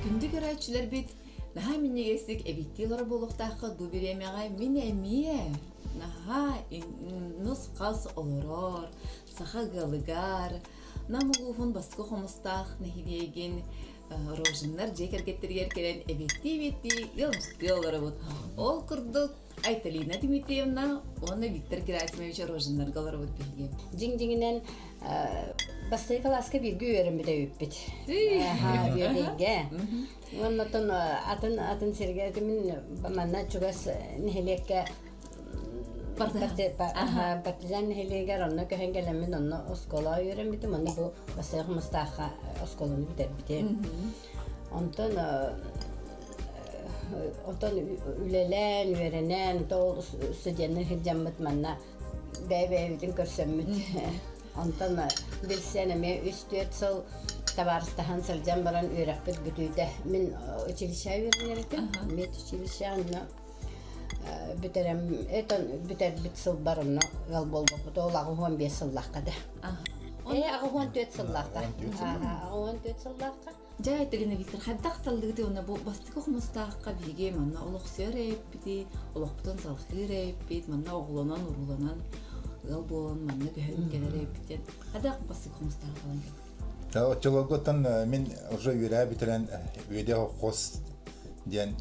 Күндү көрөөччүлэрбит, наһаа минньигэстик эбиттии олорор буолуохтааххыт бу бириэмэҕэ мин эмиэ наһаа нус-хас олорор саха ыалыгар Нам улууһун Баскы Хомустаах нэһилиэгин Рожиннар дьиэ кэргэттэригэр кэлэн эбиэттии-эбиэттии ыалдьыттыы олоробут. Ол курдук Айталина Дмитриевна уонна Виктор Герасимович Рожиннарга олоробут биһиги. Дьиҥ-дьиҥинэн бастакы кылааска бииргэ үөрэммит эбиппит. Үөдэйгэ. Уонна оттон атын атын сиргэ мин манна чугас нэһилиэккэ партизан нэһилиэгэр онно көһөн кэлэммин онно оскуолаҕа үөрэммитим онно бу Бастакы Хомустаахха оскуоланы бүтэрбитим. Онтон Оттон үлэлээн, үөрэнэн, ол студенныы сылдьаммыт манна бэйэ-бэйэбитин көрсөммүт. Онтон билсэн эмиэ үс-түөрт сыл табаарыстаһан сылдьан баран үөрэхпит бүтүүтэ. Мин училище үөрэнэр этим, медучилище онно бүтэрэм, этон бүтэрбит сылбар онно ыал буолбуппут. Ол 85 сыллаахха да. Ээ, 84 сыллаахха. 84 сыллаахха. Дьэ, Айталина Виктор, хайдах таллыгытый уонна бу бастакы хомустаахха биһиги манна олохсуйар эбиппитий, олохпутун салҕыыр эбиппит, манна оҕолонон, урууланан, ыал буолан манна көһөн кэлэр эбиппит диэн хайдах бастакы хомустаахха талан кэлбит? Оччолорготтон мин уже үөрээ бүтэрэн Үөдэ хос диэн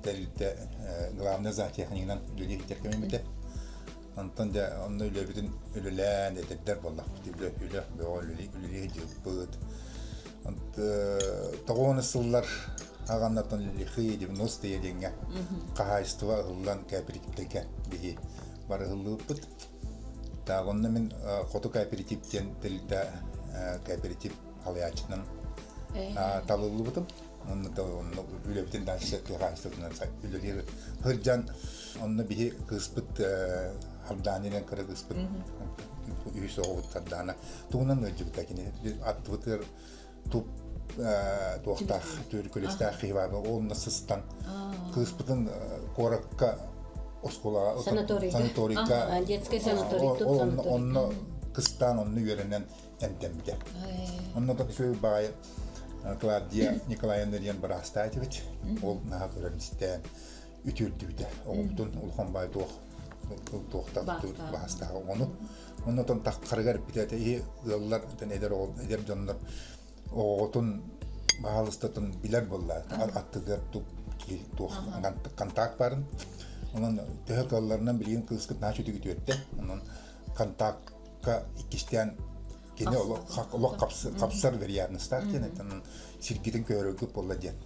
тэрилтэ главный зоотехнигынан үлэлии сылдьар кэмим этэ. Онтон дьэ онно үлэбитин үлэлээн этэрдэр буоллахпыт үлэ үлэ бөҕө үлэлии сылдьыбыт. Тоҕуону сыллар аҕаннартан лихие девяностые диэҥҥэ хаһаайыстыба ыһыллан кооперативтэргэ биһи бары ыһыллыбыппыт. Так онно мин Хоту кооператив диэн тэрилтэ кооператив халайааччытынан талыллыбытым. Онно онно үлэбитин дальше тыа хаһаайыстыбатынан үлэлиир сылдьан онно биһи кыыспыт Хардаанынан кыра кыыспыт үһүс оҕобут Хардаана тугунан ыалдьыбыта кини аттыбытыгар туп туохтаах түөркүлэстээх киһи баар онно сыстан кыыспытын куоракка оскуолаҕа санаторийга детский санаторий онно кыстаан онно үөрэнэн эмтэммитэ. Онно да үчүгэй баҕайы Клавдия Николаевна диэн быраастаа этибит. Ол наһаа көрөн истээн үтүөрдүбүтэ. Оҕобутун улахан баай туох туохтаах баастаах оҕону. Оннотон таххарыгар эппитэ иһи ыаллар эдэр эдэр дьоннор оҕотун баһаалыстатын билэр буолла аттыгар туох контакт барын. Онон төһө кыалларынан билигин кыыскыт наһаа үчүгэй үтүөрдэ. Онон контакт иккистээн кини олох хапсар вероятностаах диэн этэн сиргитин көһөрөргүт буолла диэн.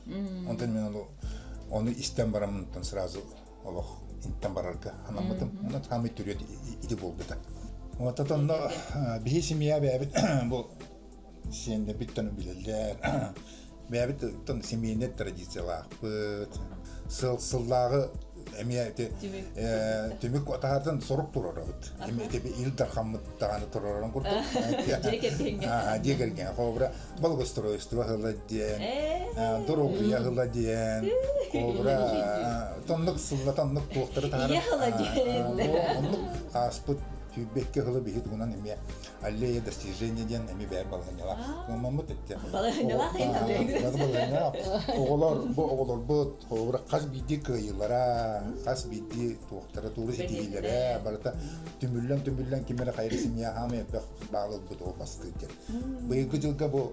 Онтон мен ону ону истэн бараммыттан сразу олох интен барарга анаммытым. Онон хаамый түрүөт ити буолбута. Вот онно биһи семья бэйэбит бу сиэннэрбиттэн билэллэр. Бэйэбит тон семейнэй традициялаахпыт. Сыл сыллааҕы эмиэ ити түмүк атаһартан сорук туруорабыт. Эмиэ ити Ил Дархаммыт даҕаны туруорарын курдук. Дьиэ кэргэҥҥэ. Дьиэ кэргэҥҥэ. Холобура, благоустройство ыла диэн, доруобуйа ыла диэн, холобура, тоннук сылла тоннук туохтары таһаарар. Ийэ ыла диэн. Оннук ааспыт сүүрбэккэ ыла биһи тугунан эмиэ аллея достижения диэн эмиэ бэйэр балаһыанньалаах ылыммыт этте. Балаһыанньалаах Балаһыанньалаах. Оҕолор бу оҕолорбут холобура хас биирдии кыайыылара, хас биирдии туохтара, тууру ситиһиилэрэ барыта түмүллэн-түмүллэн ким эрэ хайа семья хаамай элбэх баал ылбыт ол бастыыр диэн. Быйылгы дьылга бу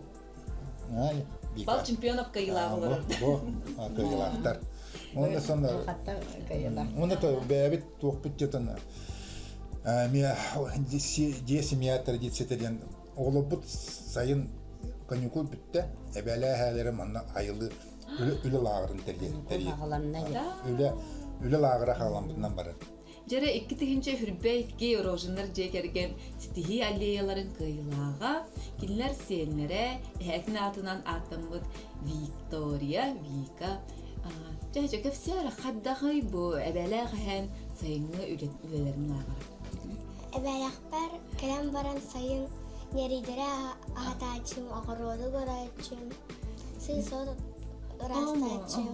Бал чемпионов кыайыылаах олорор. Бу кыайыылаахтар. Уонна сонно Уонна бэйэбит туохпут диэтэн Эмиэ дьиэ семья традицията диэн оҕолорбут сайын каникул бүттэ, эбээлээ эһээлэрэ манна айылы үлэ, үлэ лааҕырын тэрийэр. Үлэ, үлэ лааҕыра хаҕаламмытынан барар. Дьэрэ 2022 Рожиннар дьиэ кэргэн ситиһии аллеяларын кыайыылааҕа, кинилэр сиэннэрэ эһээтин аатынан ааттаммыт Виктория Вика Дьэ, дьэ, кэпсээ эрэ, хайдаҕый бу эбээлээх эһээн сайыҥҥы үлэлэрин лааҕыра? Эбээлээхпэр кэлэн баран сайын ньиэрийдэри аһатааччым, оҕуруоту көрөөччүм, сыыс-от ыраастааччым.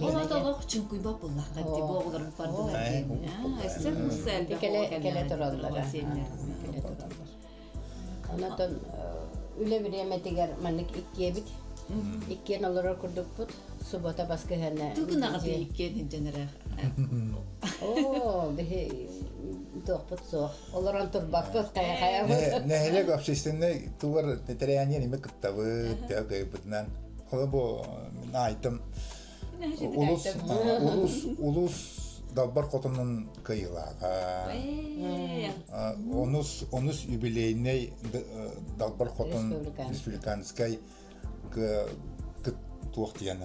Ол ата олох чуҥкуйбат буоллахха дии, бу оҕолорум бардылар диэн. Өссө мусса элбэх Кэлэ оҕо кэлэ кэллэҕэ тураллар. сиэннэр. Кэлэ тураллар. Онон үлэ бириэмэтигэр маннык иккиэбит. Иккиэн олорор курдукпут. Суббота баскыһыанна. Тугунаҕа иккиэн илдьэн Оо, биһи туохпут суох. Олорон турбаппыт, хайа-хайабыт. Нэһилиэк общественнай тугар тэрээниэн эми кыттабыт, кыайбытынан. Холо бу айтым улус улус улус далбар хотонун кыайыылааҕа. Онус онус юбилейный далбар хотон республиканскай туох диэн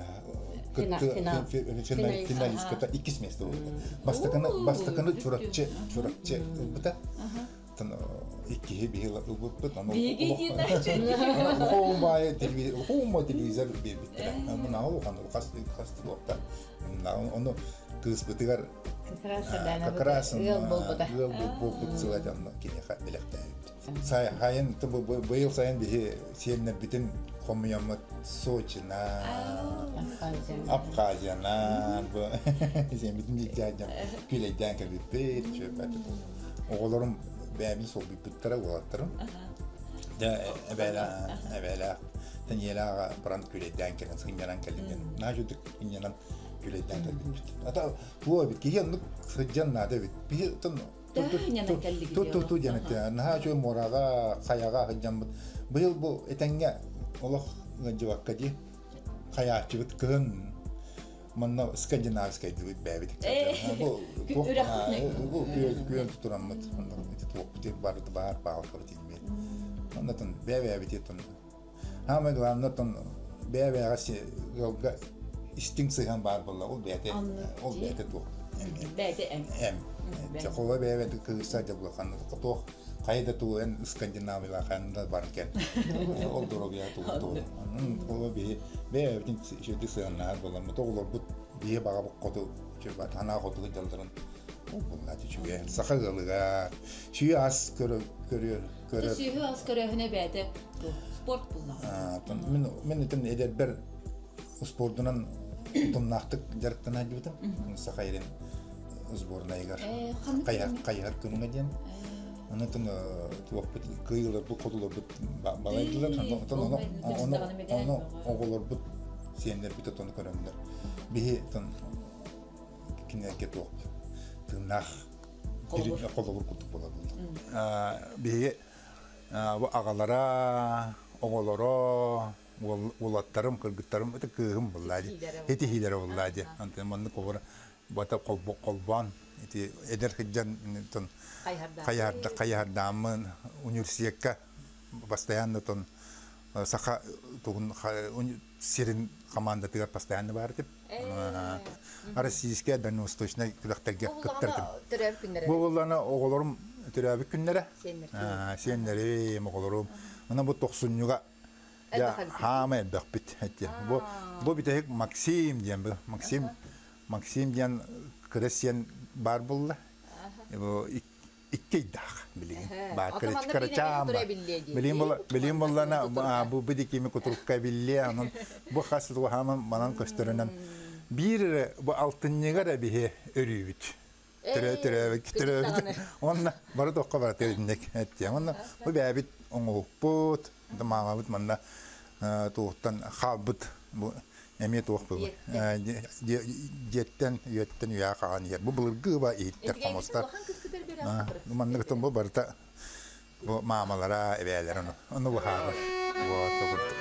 финалистката иккис место буолбута. Бастакыны бастакыны Чурапчы Чурапчы ылбыта. Иккиһи биһи ылбыппыт. Улахан телевизор улахан телевизор биэрбиттэрэ. Мына улахан хас хас туохта. Ону кыыспытыгар как раз ыал буолбута. Ыал буолбут сыла дьонно киниэхэ бэлэхтээбиппит. Сайын быйыл сайын биһи сиэннэрбитин хомуйаммыт Сочина, Абхазияна, бу сиэммитин илдьээдьэн күлэйдээн кэлбиппит, оҕолорум бэйэбин солбуйбуттара уолаттарым. Дьэ эбээлээх эбээлээх Таниэлээҕэ баран күлэйдээн кэлэн сынньанан кэлин диэн наһаа үчүгдүк сынньанан күлэйдээн кэлбиппит. Ата туох эбит киһи оннук сылдьан наада эбит. Биһи Ту-ту-ту диэн этэ. Наһаа үчүгэй муораҕа, хайаҕа сылдьаммыт. Быйыл бу этэҥҥэ олох ыалдьыбакка дии. Хайааччыбыт кыһын манна скандинавскайдыбыт бэйэбит. Бу бу күөл тураммыт туохпут барыта баар паалкабыт илмиир. Оннотон бэйэ-бэйэбит Самое главное тон бэйэ-бэйэҕэ ыалга истиҥ сыһыан баар буолла ол бэйэтэ ол бэйэтэ туох бэйэтэ эм эм чохула бэйэбэти кыырса дьаблахан туох хайа да туу эн скандинавиялахан да бар кэн ол доруобуйа туу туу ол биһи бэйэбитин үчүгэй сыһыаннаһар буоламмыт оҕолорбут биһи баҕабыт хоту санаа хоту дьалларын ол буоллаат үчүгэй саха ыалыгар сүйэ ас көрө көрүөр көрөр. Сүөһү ас көрөөһүнэ бэйэтэ спорт буллаҕа. Мин мин итин эдэрбэр спордунан утумнаахтык дьарыктана сылдьыбытым. Саха ирин сборнайыгар хайыһар күҥҥэ диэн. Онон туохпут кыайыыларбыт хотуларбыт балайдылар. Оттон ону ону ону оҕолорбут сиэннэрбит отону көрөннөр. Биһи кинилэргэ туох тыыннаах холобур курдук буолар Биһиги бу аҕалара, оҕолоро, уолаттарым, кыргыттарым это кыыһым буолла дии. Итиһиилэрэ буолла дии. Антон маннык обора бата холбоон ити эдэр сылдьан хайыһардааммын университекка постоянно тон саха тугун сирин командатыгар постоянно баар этим. Российская дальневосточнай күрэхтэргэ кыттар этим. Бу буоллаҕына оҕолорум төрөөбүт күннэрэ. Сиэннэрим, оҕолорум. Ана бу тохсунньуга хаама элбэхпит. Бу бу бүтэһик Максим диэн бу Максим Максим диэн кыра сиэн баар буолла. Икки ыйдаах билигин. Баар кырачаан Билигин буоллана бу бидикими кутурукка биллиэ онон бу хас туһааман манан көстөрүнэн биир эрэ бу алтынньыга эрэ биһи өрүүбүт. Төрөөбүт төрөөбүт. Онно бары тоххо бара төрүннек эттиэм. Онно бу бэйэбит оҥоһукпут, маамабыт манна туохтан хаалбыт бу эмиэ туох бу дьиэттэн үйэттэн үйэҕэ хаан иһэр бу былыргы ыба иһиттэр хомустар маннык бу барыта бу маамалара эбээлэр ону ону быһаарар вот курдук.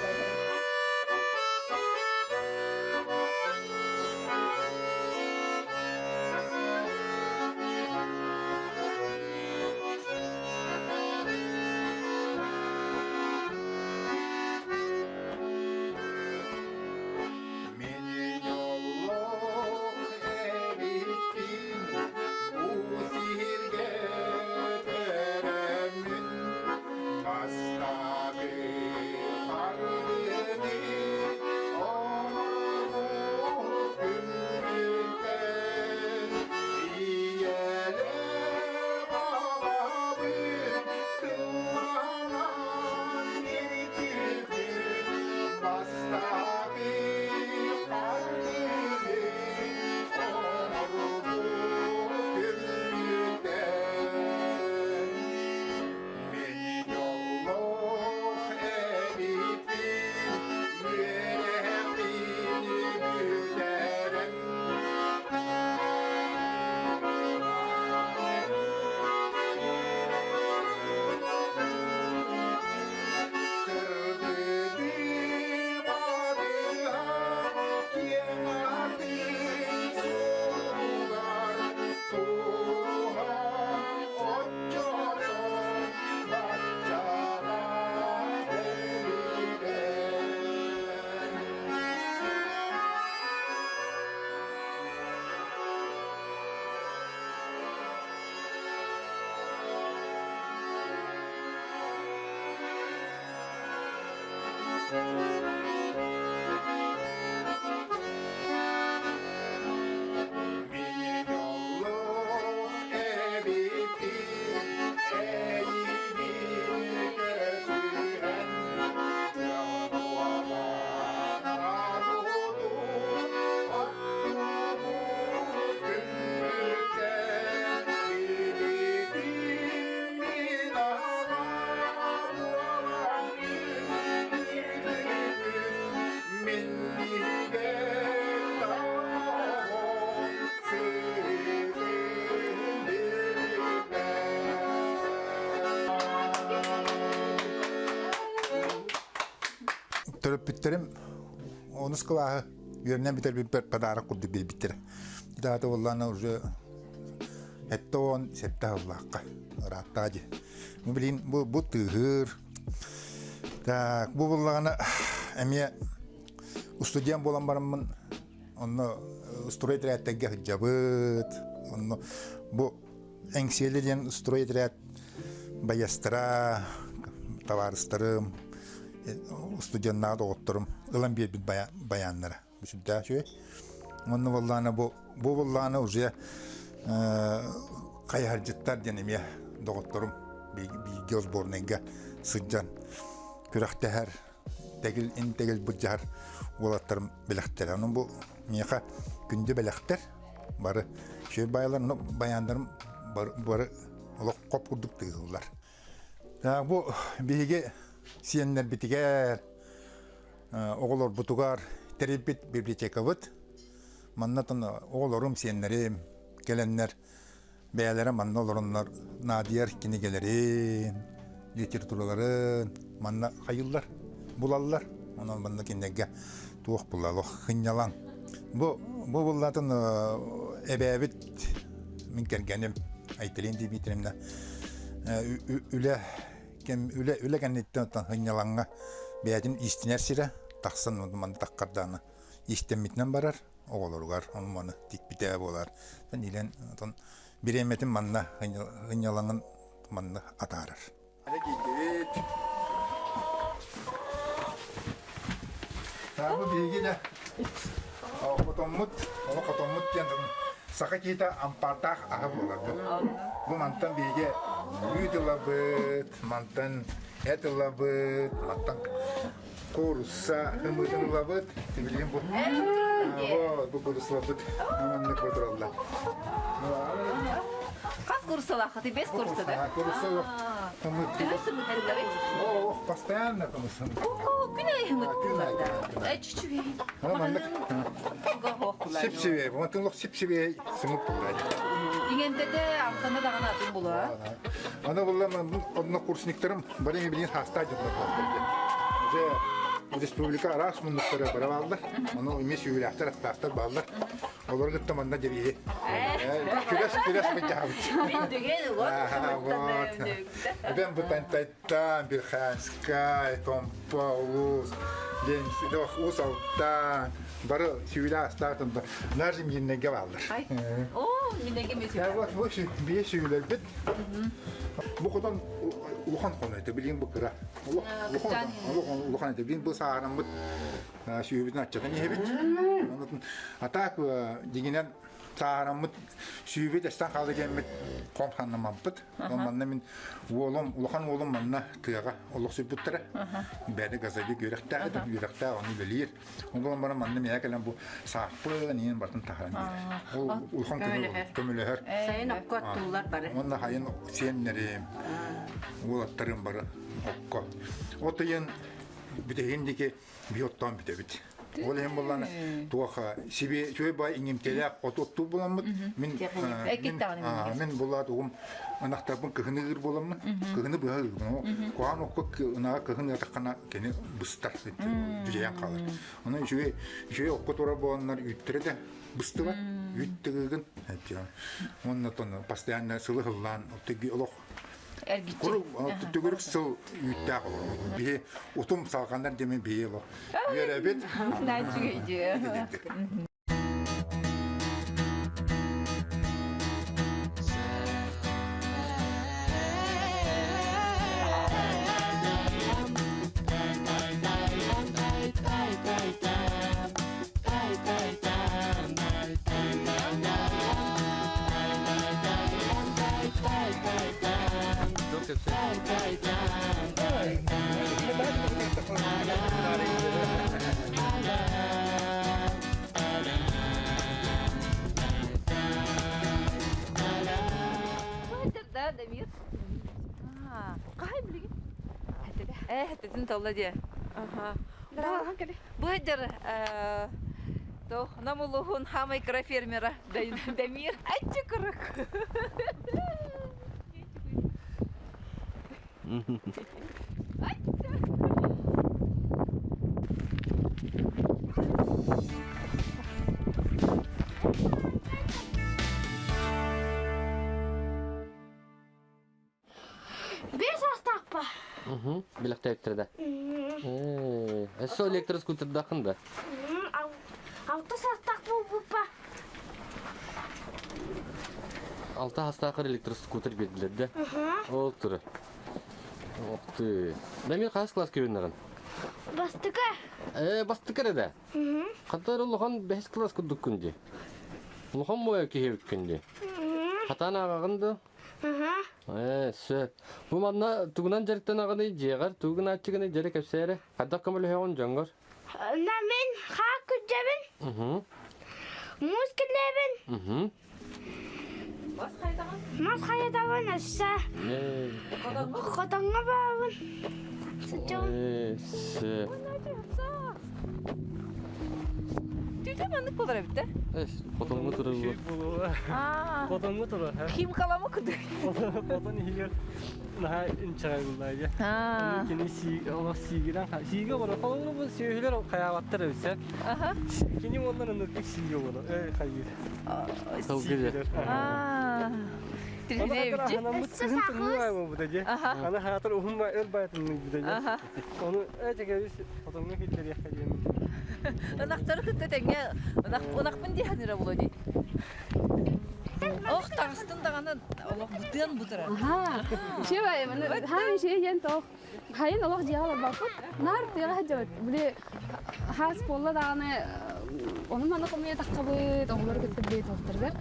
Төрөппүттэрим онус кылааһы үөрэнэн бүтэрбиппэр подарок курдук биэрбиттэрэ. Даата буоллаана уже 77 сыллаахха ырааттаа дии. Бу билин бу бу тыыһыр. Так, бу буллаҕына эмиэ студент буолан бараммын онно стройотрядтарга сылдьабыт. Онно бу Эҥсиэли диэн стройотряд байыастара, табаарыстарым, студеннаах доҕотторум ылан биэрбит байааннара. Бу сүрдээх үчүгэй. Онно буоллаҕына бу бу буоллаҕына уже хайыһардьыттар диэн эмиэ доҕотторум бииргэ сборнайга сылдьан күрэхтэһэр, тэгил интэгил былдьаһар уолаттарым бэлэхтэрэ. Онон бу миэхэ күндү бэлэхтэр бары үчүгэй баайалар, но байааннарым бары, бары олох хоп курдук тыыллар. Бу биһиги сиэннэрбитигэр, оҕолорбутугар тэрийбит библиотекабыт. Манна оҕолорум, сиэннэрим кэлэннэр бэйэлэрэ манна олороннор наадыйар кинигэлэрин, литератураларын манна хайыллар, булаллар. Онон манна кинилэргэ туох булла олох сынньалаҥ. Бу бу буллатын эбээбит мин кэргэним Айталин Дмитриевна үлэ кэм үлэ үлэ кэнниттэн оттон сынньалаҥҥа бэйэтин иистинэр сирэ тахсан манна таххардаана иистэммитинэн барар оҕолоругар ону-маны тикпитэ буолар. Илэн отон бириэмэтин манна ынньалаҥын манна атаарар. Киирдибит. Бу биһиги дьэ хотоммут, ону хотоммут диэн саха киһитэ ампаартаах аһа буолар бу. Бу мантан биһиги үүт ылабыт, мантан эт ылабыт, мантан Куурусса ымыытын ылабыт. Билигин бу бу кууруссаларбыт маннык тураллар. Хас кууруссалааххытый? Бэс куурусса да? Куурусса ымыт. Төһө сымыттылларый? О, постоянно ымыт. Күн айы ымыттыллар да. Чүчүгэй. Маннык. Сип-сибиэй. Мантын лох сип-сибиэй сымыт булар. Иҥэмтэтэ амтана даҕаны атын булаа. Аны булла онно курсниктарым Бары билигин хаастаах дьоннор буоллар. Уже республика араас муннуктара бара бааллар. Ону эмиэ сүүрээхтэр, аттаахтар бааллар. Олору кытта манна дьэриэһи. Күрэс, күрэс быдьаабыт. Вот. Эбэм бу Тантайтан, Бирханскай, Томпо, Улус, Ленсидох, Уус Алтан, бары сүүрэ астаах наар мииннэгэ бааллар. О, минеге месү. Вот, вот, бие сүүлэрбит. Бу хотон улахан хоно этэ, билигин бу кыра. Улахан улахан этэ. Билигин бу сааһыраммыт сүөһүбүтүн аччатан иһэбит. А так дьиҥинэн сааһыраммыт сүөһүбүт эстэн хаалла диэммит хом ханнаммаппыт. Манна мин уолум, улахан уолум манна тыаҕа олохсуйбуттара. Бэйэтэ газовик үөрэхтээх этэ, үөрэхтээх ону үлэлиир. Ол гынан баран манна миэхэ кэлэн бу саахпын иин бартын таһааран биэрэр. Ол улахан көмөлөһөр. Сайын окко оттууллар бары. Уонна хайын сиэннэрим, уолаттарым бары окко. От ыйын бүтэһигин диэки биһи оттоон бүтэбит. Ол иһин буллан туох сибиэ үчүгэй бай иҥимтэлээх от оттуур буламмыт мин мин булаат угум ынахтарбын кыһыны ыыр буоламмын кыһыны быһа ыырбын куһаҕан окко ынаҕа кыһын ыатаххына кини быстар дьүдьэйэн хаалар онон үчүгэй үчүгэй окко турар буоланнар үүттэрэ да быстыбат үүт тыгыгын уонна постоянно сылы сыллаан олох төгүрүк сыл үүттээх олоробут биһи утум салҕанар диэмин биһи олох үөрэбит Да, Дамир. Хаһай билигин? Э, хэтэтин толла диэ. Аха. Бу дьар нам улуһун хамай кыра фермера Дамир. Аччы кырык. Билэхтээбиттэрэ да. Өссө электроскутердааххын да? Алта саастаах буолбуппа. Алта саастаахар электроскутер биэрдилэр да? Ол турар. Ох ты. Дамир хас класс көрүннэрин? Бастыкы. Э, бастыкы эрэ да? Хатар улахан бэһис класс курдуккун дии. Улахан буойа киһи эбиккин дии. Хатаан ааҕаҕын да? Ээ, сөп. Бу манна тугунан дьарыктанаҕыный дьиэҕэр, тугу гынааччыгыный дьэрэ кэпсээрэ. Хайдах көмөлөһөҕүн дьоҥҥор? На мин хаа күрдьэбин. Муус киллэбин. Мас хайатабын өссө. Хотоҥҥо баабын. Сыччабын. Ээ, сөп. Түтэ маннык болар эбит да? Хотоҥҥо турар Хотоҥҥо турар. Химкалама кудук. Хотон иһигэр наһаа инчэҕэй буллаа дьэ. Кини олох сиигирэн сиигэ олорор. Холобура бу сүөһүлэр хайаабаттар эбит Кини уонна ынырдык сиигэ олорор. Эй хайыыр. Сылгы Анаммыт кыһын тымныы аай буолбута дьэ. Аны хаатар уһун өр баай тымныы дьэ. Ону эчэгэбис хотоҥҥо киллэриэххэ диэн. Ынахтары кытта тэҥҥэ ынахпын дии саныыра буолуо дии. Ох таҕыстын даҕаны олох бытыан бутурар. Шебай, хаан шей диэн тоох хайын олох дьиэҕэ олорбоппут. Наар тыаҕа сылдьабыт. Били хаас буолла даҕаны ону маны хомуйа таххабыт, оҕолору кытта били туохтарыгар.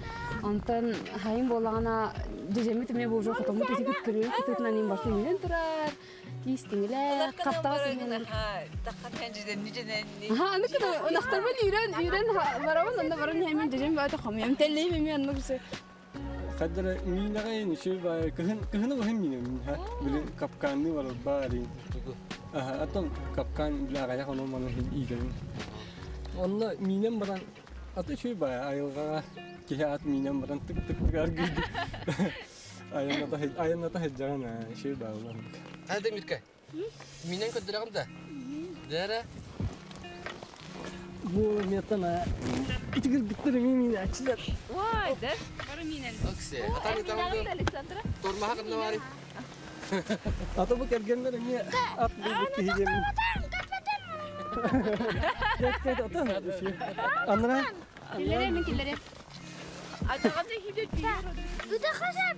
Онтон хайын буоллаҕына дьэдьэммит эмиэ бу уже хотоммут ити күттүрүн кытытынан иин барта үүнэн турар. Тиистиҥилэр, хаптаҕас Аны кыта ынахтарбын үүрэн, үүрэн барабын, онно баран иһэммин дьэдьэн баата хомуйам, тэллэйим эмиэ оннук Хаддара миинэҕэ үчүгэй баайы кыһын кыһыны быһын миинэбин ха били капканныы барар баарин аха атын капкан били аҕыйах ону маны иитэбин онно миинэн баран аты үчүгэй баайы айылҕаҕа киһи ат миинэн баран тык тык тык аргыйдык айанната айанната сылдьаҕын үчүгэй баайы уларбыт Hadi Мирка. Минен көрдөрөҕүм да? Дээрэ. Бу метан итигирбиттэр эмиэ миинээччилэр. Ой, да? Оксе. Атан итамды. Александра. Тормаха кынна баары. Ата бу кэргэннэр эмиэ ат булбут киһи диэммин. Анра. Киллере мен киллере. Атаҕын иһидэ тиийэр. Тутахасап.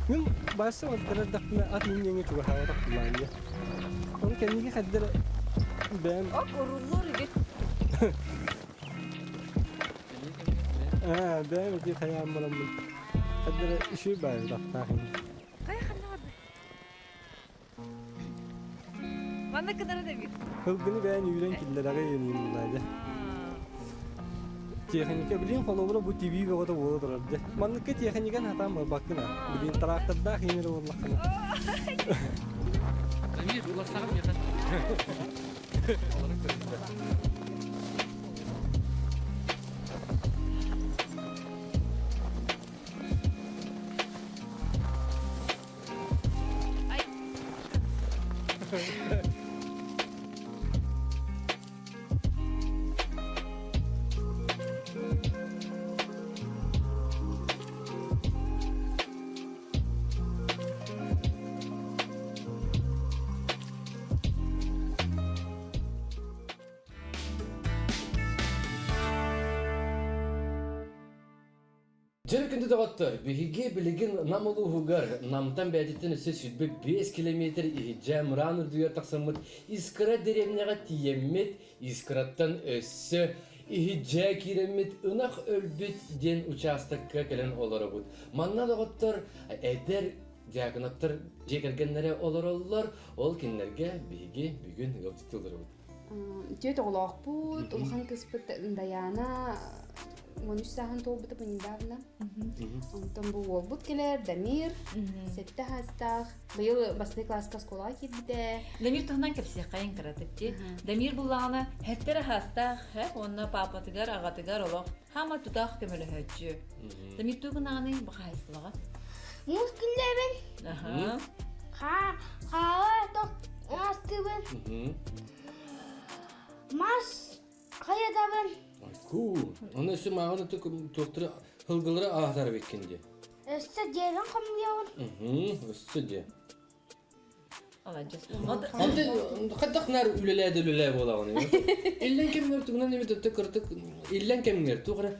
Мин баасса оттарардахпына ат минньэҥи чугаһаабатах булаанньа. Оны кэнниги хаддара бэйэм Ок, уруллуур игит. Аа, бэйэм ити хайаан бараммын. Хаддара үчүгэй баайы тахтаахын. Хайа ханна барда? Манна кынара да бир. Һылгыны бэйэн үүрэн киллэрэҕи иниим булаайда. Тиэхиньикэ билин холобура бу тибии бөҕөтө буола турар дьэ. Манныкка тиэхиньикэн хатаан барбаккын аа. Билин трактордаах иинэр буоллаххына. Дамир, уларсаҕын миэхэ. Олорун көрүстэ. Дьэ күндү доҕоттор, биһиги билигин Нам улууһугар Намтан бэйэтиттэн өссө 25 километр иһирдьэ мыраан үрдүгэр тахсаммыт Искра дэриэбинэҕэ тиийэммит, Искраттан өссө иһирдьэ киирэммит ынах өлбүт диэн учаастакка кэлэн олоробут. Манна доҕоттор эдэр дьаакынаптар дьиэ кэргэннэрэ олороллор, ол кинилэргэ биһиги бүгүн ыалдьыттыы олоробут. Түөрт оҕолоохпут, улахан кыыспыт Даяна 13 сааһын туолбута бу недавно. Онтон бу уолбут кэлэр, Дамир, сэттэ саастаах. Быйыл бастакы класска оскуолаҕа киирбитэ. Дамир туһунан кэпсиэххэйин кыратык дии. Дамир буллаҕына хэттэр аһаастаах, уонна паапатыгар, аҕатыгар олох хаама тутаах көмөлөһөөччү. Дамир тугунааны бу хаһайыстыбаҕа? Муус күннэбин. Хаа, хаа тох астыбын. Мас хайатабын. Ку. Оны өссө мааҕын туохтары хылгылары аатар эбиккин дии. Өссө дьиэбин хомуйабын. Өссө дьиэ. Хайдах наар үлэлээдэ үлэлээ буолаҕын. Иллэн кэмҥэр тугунан эмит өттө кыртык иллэн кэмҥэр туох эрэ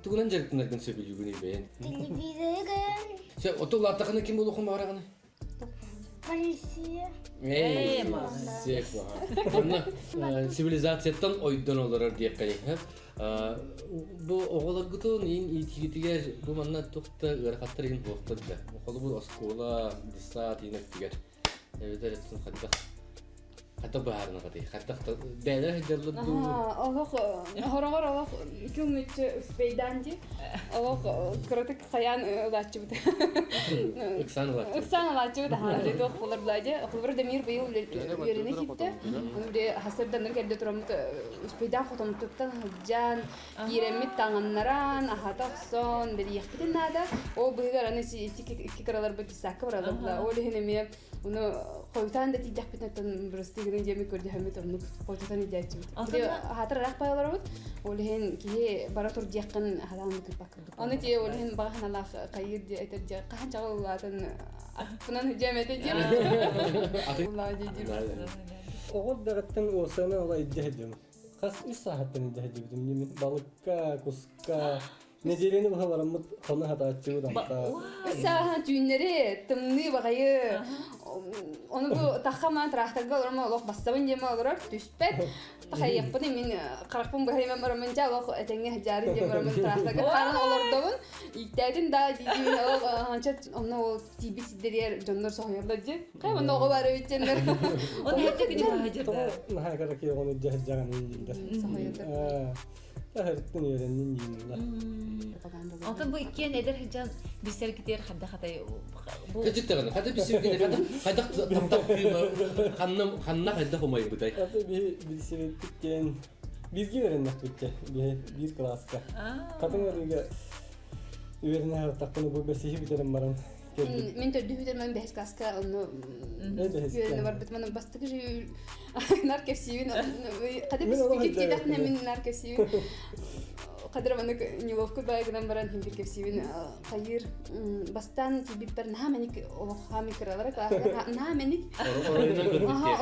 тугунан дьарыктанаргын сөбүлүүгүн бэйэн. Телевизоры көрөн. Сэ оту улааттахына ким буолуохун баҕараҕын? Полиция. Эй, всех Онно цивилизацияттан ойдон олорор диэххэ Бу оҕолоргутун иин иитиитигэр бу манна туох да ыарахаттар иһин буолтар да. Холобур оскуола, десант иин өттүгэр эбэтэр өттүн хайдах хайдах быһаарыныҕытый? Хайдах бэйэлэр сылдьаллар дуу? Олох хороҕор олох күн успейдаан дии. Олох кыратык хайаан ылааччыбыт. Ыксаан ылааччыбыт. Ыксаан ылааччыбыт аһаа туох буолар була дии. Холобур Дамир быйыл үөрэнэ киирдэ. Ону били хасырданыр кэрдэ тураммыт успейдаан хотомтуттан сылдьан, киирэммит таҥыннаран, аһата охсон, бэлиэхпитин наада. Ол быһыгар аны икки кыраларбыт десакка баралар була. Ол иһин эмиэ ону хойутаан да тиийдэхпитинэ оттон бырастыы гынан диэми көрдөһөммүт оннук хойутатан илдьээччибит. Аһаатар ыраах байаларабыт. Ол иһин киһи бара тур диэххин аһатаан кыппакка. Ону тиэ ол иһин баҕа саналаах хайыыр диэ этэр диэ хаһан чаҕыл улаатан атыппынан дьэм этэ диэм. Улаа дии Оҕо эрдэҕиттэн уосаны ола илдьэ сылдьабын. Хас үс сааһыттан илдьэ сылдьыбытым мин балыкка, куска, нэдиэлэни быһа бараммыт хоно сатааччыбыт амта. Сааһа түүннэри тымныы баҕайы ону бу таххама тракторга олормо олох бассабын диэме олорор түспэт тахайыахпын мин харахпын быһайыман бараммын дьэ олох этэҥҥэ сылдьаарын диэн бараммын тракторга хаалан олордобун ииктээтин да диибин олох онно ол тиийбит сирдэригэр дьоннор соһуйаллар дии. Хайа онно оҕо баар эбит диэннэр. Оны хэтэ күнү баһа Наһаа кыракый оҕону дьаһдьаҕын дииллэр. Соһуйаллар. Таһырттан үөрэннин дииллэр. Онтон бу иккиэн эдэр сылдьан билсэргитигэр хайдах хатай бу Кыжыктаҕына хата билсибиккин хата хайдах таптап кыыма ханна ханна хайдах умайбытай? Аты биһи билсибиппит диэн бииргэ үөрэннэхпит биһи биир кылааска. Хатыҥ арыыга үөрэнэ сырыттахпына бу бэсиһи бүтэрэн баран кэлбит. Мин төрдүһү бүтэрмэн бэһис класска онно үөрэнэ барбытым. Аны бастакы же нар кэпсиибин. Хада бис тиэтэхпинэ мин нар кэпсиибин. Хадыр манык неловко бай гынан баран хин бир кэпсиибин хайыр бастаан тиийбиппэр наһаа мэник олох хаами кыралара класска наһаа мэник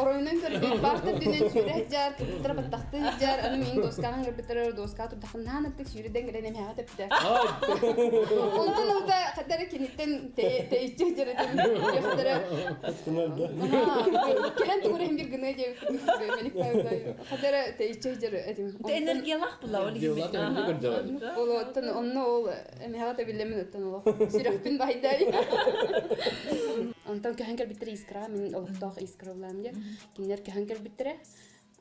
оройунан көрбүт баартар дүнэн сүүрэ сылдьар кыргыттара баттахтыы сылдьар аны мин доскаҕа көрбүттэр доска турдахпын наһаа ынырдык сүүрүдэн кэлэн эмэһэҕэ тэптэ онтон ылда хадара киниттэн тэйиччи сылдьар этим хадара кэлэн тугура иһин бир гыныа диэбит хадара тэйиччи сылдьар этим энергиялаах була ол ол оттон онно ол Эмиэҕэ тэбиллэмин оттон олох сүрэхпин баайдай. Онтон көһөн кэлбиттэрэ Искра, мин олохтоох Искра булаам диye. Кинилэр көһөн кэлбиттэрэ.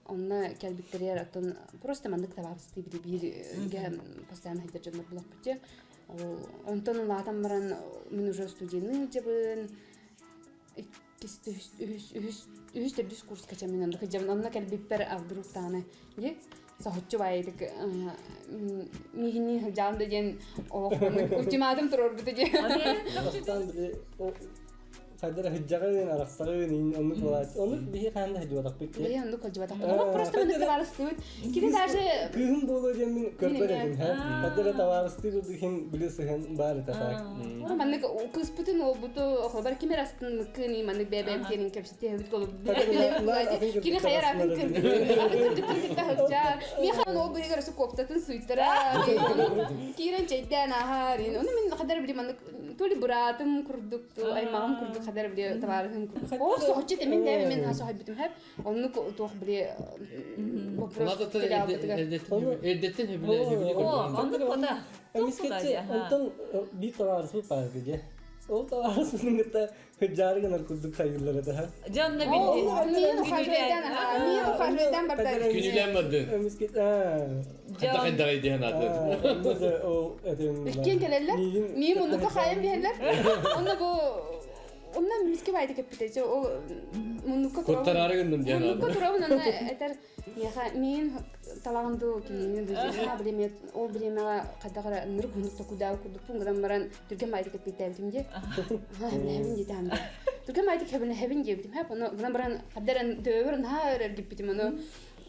Онно кэлбиттэригэр оттон просто маннык табаарыстыы бири бииргэ постоянно сылдьар дьоннор булахпыт дьэ. Ол онтон улаатан баран мин уже студенный дьабын иккис үһүс үһүс үһүс үһүс төрдүс курска чамин онно кыдьабын онно кэлбиппэр а вдруг даҕаны дии соһуччу баайытык миигинни сылдьаҕын да диэн олох ультиматум туруорбута диэн Бастаан били хайдара сылдьаҕын арахсаҕын оннук буолааччы оннук биһи хаһан да сылдьыбатахпыт Биһи оннук сылдьыбатахпыт олох просто маннык табаарыстыыбыт кини даже кыыһым буолуо диэммин көрбөт этим хайдара табаарыстыы курдук иһин били сыһын баар этэ так маннык кыыспытын уолбуту холобар ким эрэ астынныккын маннык бэйэ-бэйэм киэнин кэпсэтиэбит голуб кини хайар атын кыргыттарын атын кыргыттарын кытта сылдьар миэхэ ол быыһыгар өссө кофтатын суйтара киирэн чэйдээн ааһар ону мин хадар били маннык то ли быраатым курдук аймаҕым курдук хадар били табаарыһым курдук ол соһуччу мин дээбэ мин соһуйбутум хэп оннук туох били вопрос эрдэттэн хөбүлэ оннук кота Эмискэччи онтон биир табаарыспыт баар дии. Ол табаарыспытын кытта Хыдьаары гынар курдук хайыыллар этэ. Дьэ онно билди. Миин ухаживайдан, миин ухаживайдан барда. Күнүлээн барды. Хайдах хайдаҕай диэн атын. Иккиэн кэлэллэр. Миин муннукка хаайан биһэллэр. Онно бу онно миске байды кэппитэ. Ол муннукка Куттараары гынным диэн Муннукка турабын онно этэр Миэхэ миин талаҕын дуу, кинини дуу дьиҥ бириэмэ ол бириэмэҕэ хайдах эрэ ынырык уһуннук токуйдаабыт курдукпун гынан баран түргэн баайдык эппиэттээбитим дии. Хэбинэһэбин диэтэҕим дии. Түргэн баайдык хэбинэһэбин диэбитим. Хэп ону гынан баран хайдах эрэ төбөбөр наһаа өр эргиппитим ону.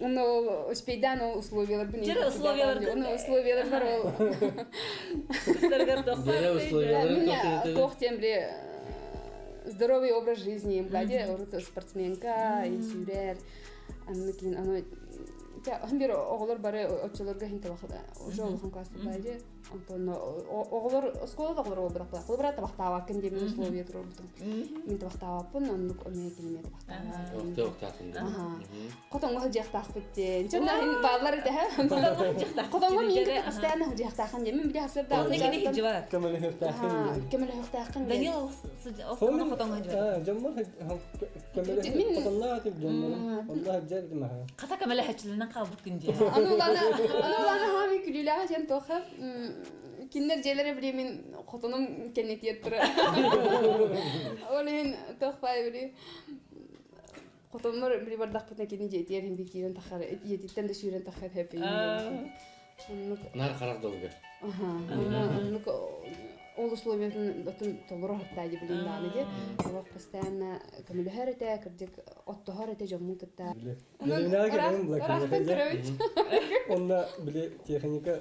Онно успейдаан ол условияларбын Дьэ, условияларды- Оны условиялар бар ол. Кыстарыгар Дьэ, условияларын Мин туох туох диэн били здоровый образ жизни бладе урут спортсменка сүүрэр анны кин аны бир оҕолор бары оччолорго хин уже улахан класста баайы Онтон оҕолор оскуола оҕолор буолбатахтар. Холобура табахтаабаккын диэн мин условия туруорбутум. Мин табахтаабаппын, оннук эмиэ кинимиэ табахтаабат. Табахтаатын да. Хотоҥҥо сылдьыахтаахпыт диэн. Дьон бааллар этэ. Хотоҥҥо миин кытта постоянно сылдьыахтааххын диэн. Мин били хасырдаах. Кини хиджибат. Көмөлөһүөхтээххин. Көмөлөһүөхтээххин диэн. Данил хотоҥҥо хиджибат. Дьоммор көмөлөһү хотонноо этим дьоммор. Онно сылдьар этим аха. Хата көмөлөһөччүлэринэн хаалбыккын дии. Аны улаана аны улаана хаамый күлүүлээҕэ диэн туохха кинилэр дьиэлэрэ били мин хотонум кэннитиэр тура. Ол иһин туох баай били хотоннор били бардахпытына кини дьиэтигэр иһин киирэн тахар ийэтиттэн да сүүрэн тахар хэппи. Оннук Нар харах долгар. Аха. Оннук ол условиятын отун толору хаттаа дии билин даҕаны дии. Олох постоянно көмөлөһөр этэ, кырдьык оттоһор этэ дьоммун кытта. Ыраахтан көрөбүт. Онно били техника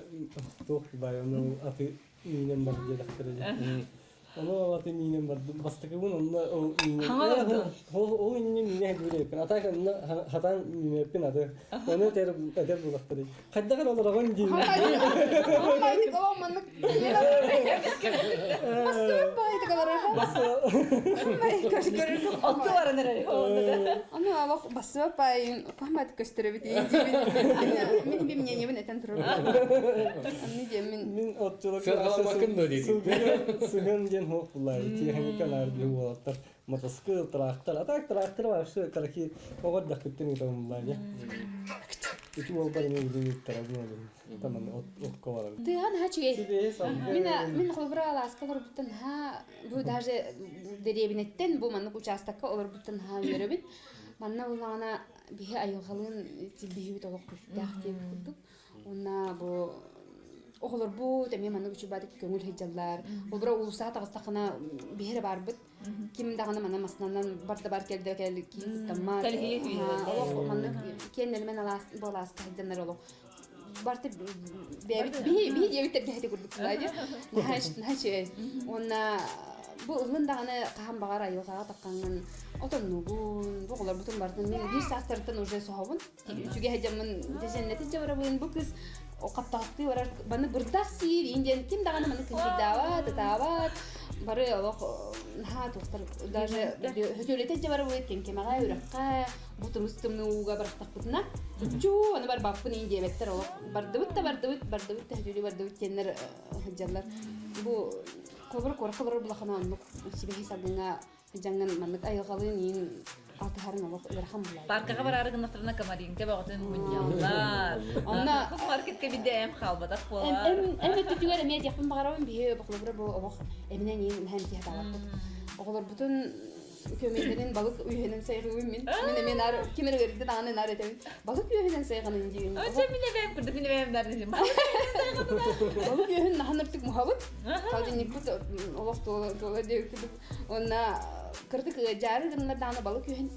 туох бай ону аты миинэн бар диэтэхтэрэ дии. Ону ол аты миинэн бардым. Бастакыбын онно ол миинэн. Ол ол иннинэ миинэ хэдүрээппин. Ата онно хатан миинэппин аты. Ону этэр этэр булахтары. Хайдах эрэ олороҕун дии. Маннык ол маннык. Бастыбыт баайдык олорор. Отту баран эрэр. Аны олох бассыбап баайын пахмат көстөрөбүт диибин. Мин би мнениебин этэн турар. Анны диэн мин Мин отчуларга Сыарҕаламмаккын дуо диэтиҥ? сыһыан диэн хуох буллаа. Техника наар биһи уолаттар мотоскыл, трактор. А так трактор вообще караки оҕо эрдэхпиттэн ыытабын буллаа дии. Ити уолбар эмиэ билин ыыттарабын олорун. Таман окко барабын. Тыаҕа наһаа үчүгэй. Мин мин холобура алааска олорбуттан наһаа бу даже дэриэбинэттэн бу маннык учаастакка олорбуттан наһаа үөрэбин. Манна буллаҕына биһи айылҕалыын силбиһибит олох күүстээх диэбит курдук. Уонна бу оҕолорбут эмиэ маннык үчүгэй көҥүл сылдьаллар. Холобура уулуссаҕа таҕыстаххына биһи эрэ баарбыт. Ким даҕаны манна массыынанан бар да бар кэлдэ кэл киһи куттаммат. Олох маннык киэн нэлэмэн алаас бу алааска сылдьаннар олох барты бэйэбит биһи биһи диэбит тэргэһити курдук дии. Наһаа наһаа үчүгэй. Уонна бу ыллын даҕаны хаһан баҕар айылҕаҕа таххаҥҥын отоннугун, бу оҕолорбутун барытын мин биир саастарыттан уже соһобун. Үчүгэй сылдьаммын дьэжэннэтин дьабарабын бу кыз хаптаҕастыы барар баны бырдах сиир иин диэн ким даҕаны маны кыһыйдаабат, ытаабат бары олох наһаа туохтар даже хөтүөлэтэ дьабарабыт кэҥкэмэҕэ үрэххэ бу тымыс тымныы ууга барахтахпытына чуу аны барбаппын иин диэбэттэр олох бардыбыт да бардыбыт бардыбыт да хөтүөлүү бардыбыт диэннэр сылдьаллар бу холобур куоракка олорор булахана оннук сибэһи салгыҥҥа Дьаҥҥын маннык айылҕалыын иин алтыһарын олох ыарахан булаайы. Паркаҕа бараары гыннахтарына комаринка бөҕөтүн мунньаллар. Онно маркетка бидэ эм хаалбатах буолар. Эм эм өттүтүгэр эмиэ диэхпин баҕарабын биһи холобура бу олох эминэн иин наһаа эмтиһэ таалаппыт. Оҕолорбутун көмөйдөнөн балык үөһэнэн сайҕыыбын мин. Мин эмиэ наар ким эрэ ыарыйда даҕаны наар этэбин. Балык үөһэнэн сайҕанын диибин. Оччо мин эбээм курдук мин эбээм наар Балык үөһүн наһан ыртык муһабыт. Холодильникпыт олох туола диэбит курдук Уонна кырдык ыадьаары гыннар даҕаны балык үһүн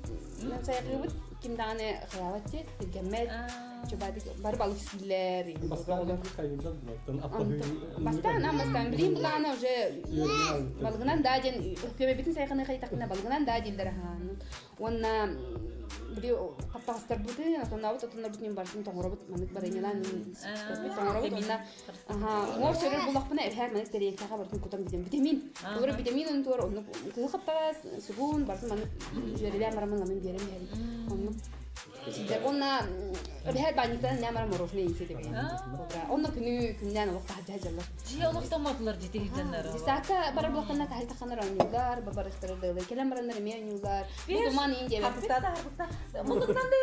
сайҕыыбыт ким даҕаны хайаабат дии тиргэммэт чубаадык бары балык сииллэр бастаан аан бастаан билигин былаана уже балыгынан даа диэн көмөбүтүн сайҕаны хайдахпына балыгынан даа дииллэр аһаан Уонна били хаптаҕастарбытын, отоннообут отоннорбутун барытын тоҥоробут, маннык барыанньалаан тоҥоробут уонна муор сөрөр буллахпына эбэһээт маннык тэриэлкэҕэ барытын кутан бүтэн витамин. Олору витамин онтугар оннук кыһыл хаптаҕас, сугун барытын маннык үөрэлээн бараммын ламын биэрэн иһэбин. Оннук Уонна эбэһээт баанньыктан нээ баран мороженое иитэ эбит. Онно күнү күннээн олох таһырдьа сылдьаллар. Дьиэ олохтоммотулар дьити сылдьаннар. Десакка барар буоллахтарына таһырдьахханар оонньууллар, бабарыхтары дылы. Кэлэн бараннар эмиэ оонньууллар. Бу туман иин диэбэппит. Харбыктаа да харбыкта. Муннуктан да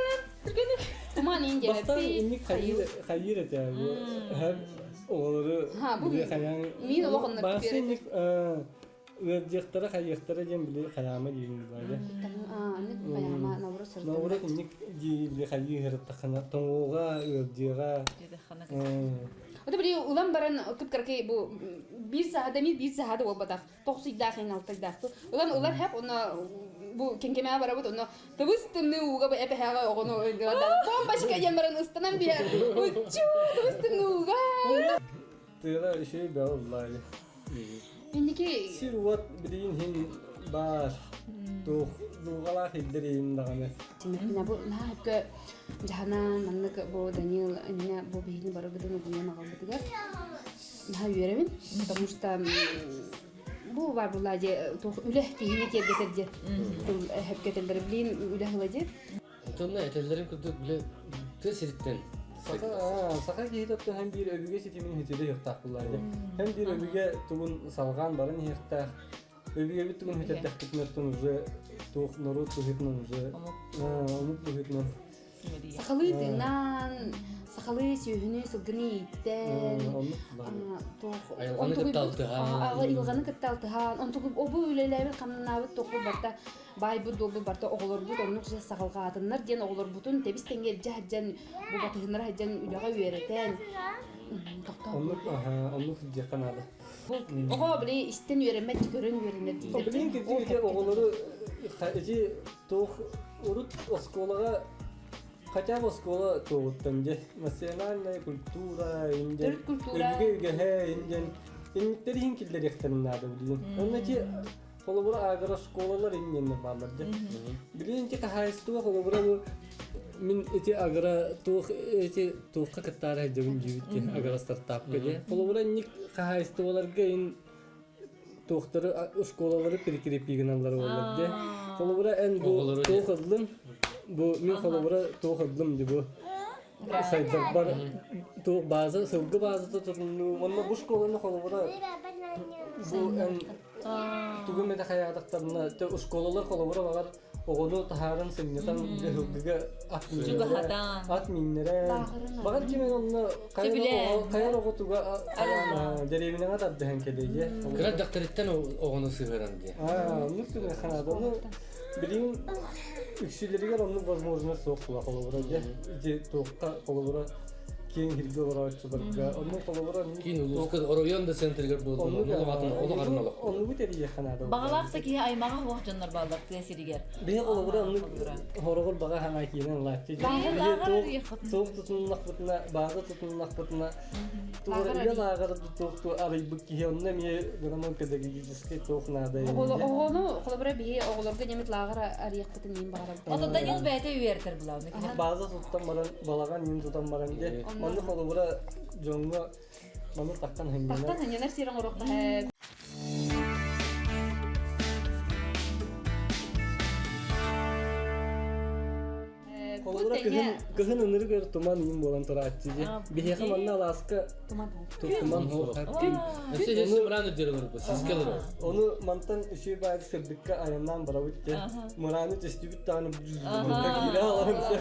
түргэнник. Туман иин Бастаан диэбэппит. инник хайыыр хайыыр этэ бу һэр оҕолору Ха, бу били хайаан миин олох оннор Баасы түбүөрэ. инник ыалдьыахтара хайыахтара диэн били хайаама диирин баайа. Аны хайаама наоборот сырдым. Наоборот инник дии били хайыы ыһырыттаххына тоҥуоҕа ыалдьыаҕа. Ота били улан баран кып-кыракый бу биир саһада ми биир саһада буолбатах. Тохсуйдаах ин алтайдаах. Улан улар хеп онно бу кенкемеҕэ барабыт онно тыбыс тымныы ууга бу эпэһэҕэ оҕону бомбочка диэн баран ыстанан биһэр. Уччу тыбыс тымныы ууга. Тыала үчүгэй бөҕө уллаайы. Инники Сир-уот билигин иһин баар. Туох дууҕалаах ирдэр иһин даҕаны. Тимирбинэ бу наһаа өпкө дьаһанан маннык бу Данил иннэ бу биһигини барыбытын угуйан аҕалбытыгар наһаа үөрэбин потому что бу бар була же туох үлэ киһини киэргэтэр диэн тыл өпкө этэллэр блин үлэ ыла диэн Онтон этэллэрин курдук бile тыа сириттэн Саха, саха киһитэ оттон һэн биир өбүгэ ситимин үтүрэ иһиэхтээх буллаайда. Һэн биир өбүгэ тугун салҕаан баран иһиэхтээх. Өбүгэбит тугун үтэрдэхпитинэ оттон уже туох норуот быһыытынан уже омук быһыытынан Сахалыы тыынан, сахалыы сүөһүнү, сылгыны ииттэн, туох Айылҕаны кытта алтыһан. Айылҕаны кытта алтыһан, онтугу обу үлэлээбит хамнаабыт туохпут барта баайбыт дуолбут барта оҕолорбут оннук же саҕалҕаатыннар диэн оҕолорбутун тэбис тэҥҥэ илдьэ сылдьан бу батыһыннара сылдьан үлэҕэ үөрэтэн Оннук оннук диэххэ наада. Оҕо били истэн үөрэммэт көрөн үөрэнэр дииллэр. Билигин кырдьык оҕолору ити туох урут оскуолаҕа хотя бы оскуола туоҕуттан дьэ национальная культура инден Төрүт культура. өбүгэ үгэһэ инден инниктэр иһин киллэриэхтэрин наада билигин. Онно ити холобура агрошколалар иннинэ бааллар дьэ. Билигин ити хаһаайыстыба холобура бу мин ити агро туох ити туохха кыттаары сылдьабын диэбит ди агро стартапка дьэ. Холобура инник хаһаайыстыбаларга ин туохтары школалары прикрепи гыналлар буоллар дьэ. Холобура эн бу туох ыллым бу мин холобура туох ыллым ди бу сайдарбар туох база сылгы базата тутуннуу уонна бу школаны холобура бу эн тугу эмэ хайаатахтарына школалар холобура баҕар оҕону таһааран сынньатан дьаһылгыга ат Чугаһатан. ат мииннэрэн баҕар ким онно хайар оҕотуга дэриэбинэҕэ тардыһан кэлиэ Кыра дьахтарыттан оҕону сыһыаран диye. Оннук түгэн ханаада ону билигин үксүлэригэр оннук возможность суох була холобура дьэ ити туохха холобура киэҥ сиргэ олорооччуларга оннук холобура Киин улууска оройуон да центригэр буоллун олох атын олох арын олох. Оннугу тэрийиэххэ наада. Баҕалаах да киһи аймаҕа суох дьоннор бааллар тыа сиригэр. Биһи холобура оннук хороҕор баҕа санаа киирэн ылааччы. Биһи туох тутуннахпытына, бааза тутуннахпытына, тугу үлэ лааҕыр туох арыйбыт киһи онно эмиэ гынан педагогическай туох наада. Оҕону холобура биһи оҕолорго немет лааҕыр арыйахпытын мин баҕарабын. Ото Данил бэйэтэ үөрэтэр булааны. Бааза туттан баран, балаҕан иин тутан баран дьэ, онно холобура дьоҥҥо маны таххан хынньанар. Таххан хынньанар сир оҥоруохха Холобура кыһын кыһын ынырык өр туман иин буолан турааччы дьэ. Биһиэхэ манна алааска туман туман Күн Өссө мыраан үрдүгэр олорбут, сискэ олорор. Ону мантан үчүгэй баайы сырдыкка айаннаан барабыт дьэ. Мырааны түстүбүт даҕаны киирэ алабын дьэ.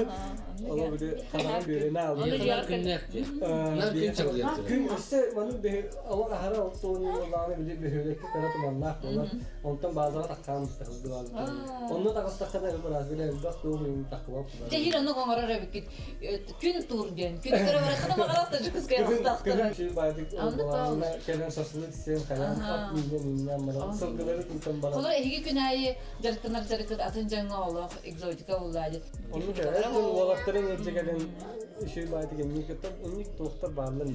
Ону били хараҕын бүөрэнэ Ону дьиэҕэр күннээх дии. Наар күн чаҕылыйар. Күн өссө маны олох аһара алтуон буоллаҕына били бөһүөлэккэ кыра туманнаах буолар. Онтон баазаҕа таххаан тахылдыбаабыт. Онно таҕыстаххына быраас били элбэх туох үйүн таххыбап. Дьэ оннук оҥорор эбиккит. Күн туур диэн. Күн көрө бараххына маҕалас да Дьокуускай Күн үчүгэй баайдык буоллаҕына кэлэн шашлык сиэн хайаан ат миинэн ииннээн баран сылгылары тутан баран. Холор эһиги күн аайы дьарыктанар дьарыккыт атын дьоҥҥо олох экзотика буоллаа дии. Оннук эр дьон уолаттарын илдьэ кэлэн үчүгэй баайдык инник инник туохтар бааллар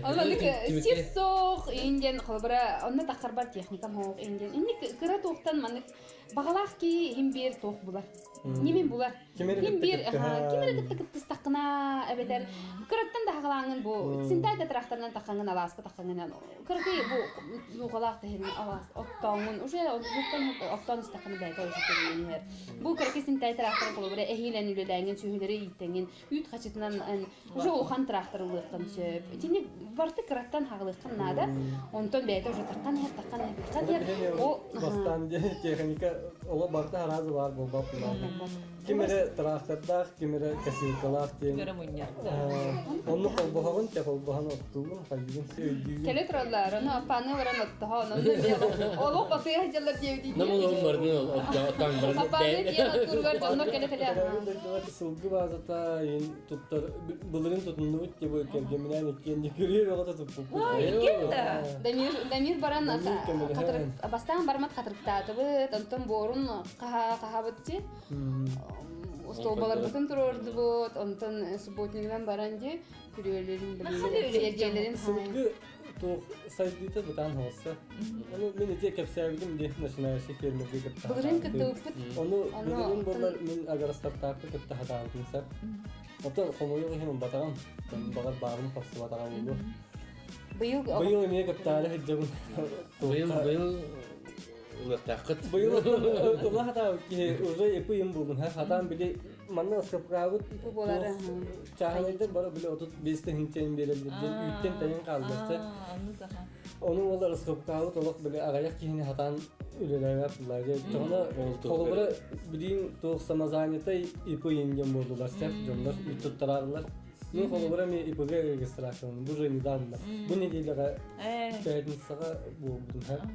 Оннук сир суох индиан холобура онно таххарбар техникам хоох индиан инник кыра туохтан маннык баҕалаах киһи иһин биэр туох булар нимин булар ким биир ким эрэ кытта кыттыстаххына эбэтэр кыраттан да хаҕалааҥҥын бу синтай да тракторынан таххаҥҥын алааска таххаҥҥын кыракый бу луҕалаах тэһин алаас оттооҥҥун уже оттон оттоон истэххинэ бэйэтэ уже көрүнэн иһэр бу кыракый синтай трактор холобура эһиилэн үлэлээҥҥин сүөһүлэри ииттэҥҥин үүт хачытынан уже улахан трактор ылыаххын сөп итини барыта кыраттан хаҕылыаххын наада онтон бэйэтэ уже таххан иһэр таххан иһэр таххан иһэр ол бастаан техника оло барыта араас баар буолбат буолла. Ким эрэ трактордаах, ким эрэ косилкалаах диэн. Ким эрэ мунньар. Онну холбоһоҕун, те холбоһон оттуугун, хайыгын, өйдүүгүн. Кэлэ тураллар, ону аппааны баран оттоһо, онон олох батыа сылдьаллар диэбитин. Нам олоһун барын оттоон барын. Аппааны диэн оттууругар дьоннор кэлэ кэлэ. Дойдуга сылгы баазата туттар былырын тутуннубут деп кэргэминээн иккиэн күрүө бөҕөтө туппуппут. Дамир Дамир баран бастаан бармат хатырыктаатыбыт, онтон буорун хаһабыт ти. Остуолбаларбытын туруордубут, онтон субботнигынан баран ди күрүөлэрин сиэрдиэлэрин Сылгы туох сайдыыта бытаан хоҕосса. Ону мин ити кэпсээбитим ди начинающий фермергэ кытта. Былырыын кыттыбыппыт. Ону былырыын буоллар мин агростартапка кытта хатаабытым сэр. Оттон хомойуох иһин ылбатаҕым. Баҕар баарым хапсыбатаҕа буолуо. Быйыл Быйыл эмиэ кыттаары сылдьабын. Быйыл быйыл ылыахтааххыт. Быйыл ыла хатаабыт киһи уже ипы им булдум. Хатаан били манна ыскапкаабыт чааһынайдар бары били 35 тыһыынча биэрэллэр диэн үүттэн тэйэн хааллар. Ону уоллар ыскапкаабыт олох били аҕыйах киһини хатаан үлэлээбэт буллар. Тоҕоно холобура билиин туох самозанятай ИП диэн буоллулар сеп дьоннор үүт туттарааллар. Ну холобура ми ИП-га регистрацияланным. Бу же недавно. Бу неделяҕа пятницаҕа буолбутум.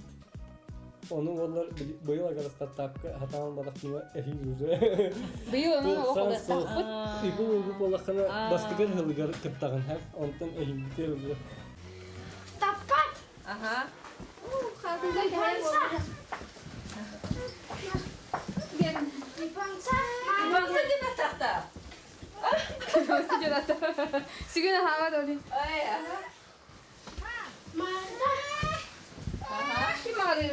Ону уоллар быйыл агар стартапка хатаан бадахтыма эһиил уже. Быйыл ону олох олохтоохпут. ИП угу буоллаххына бастыгар хылыгар кыттаҕын ха онтон эһиилбитигэр уже. Таппат. Ага. Ипанса. Ипанса диэн атахта. Сүгүн аһаабат оли. Ай, ага. Ким ары?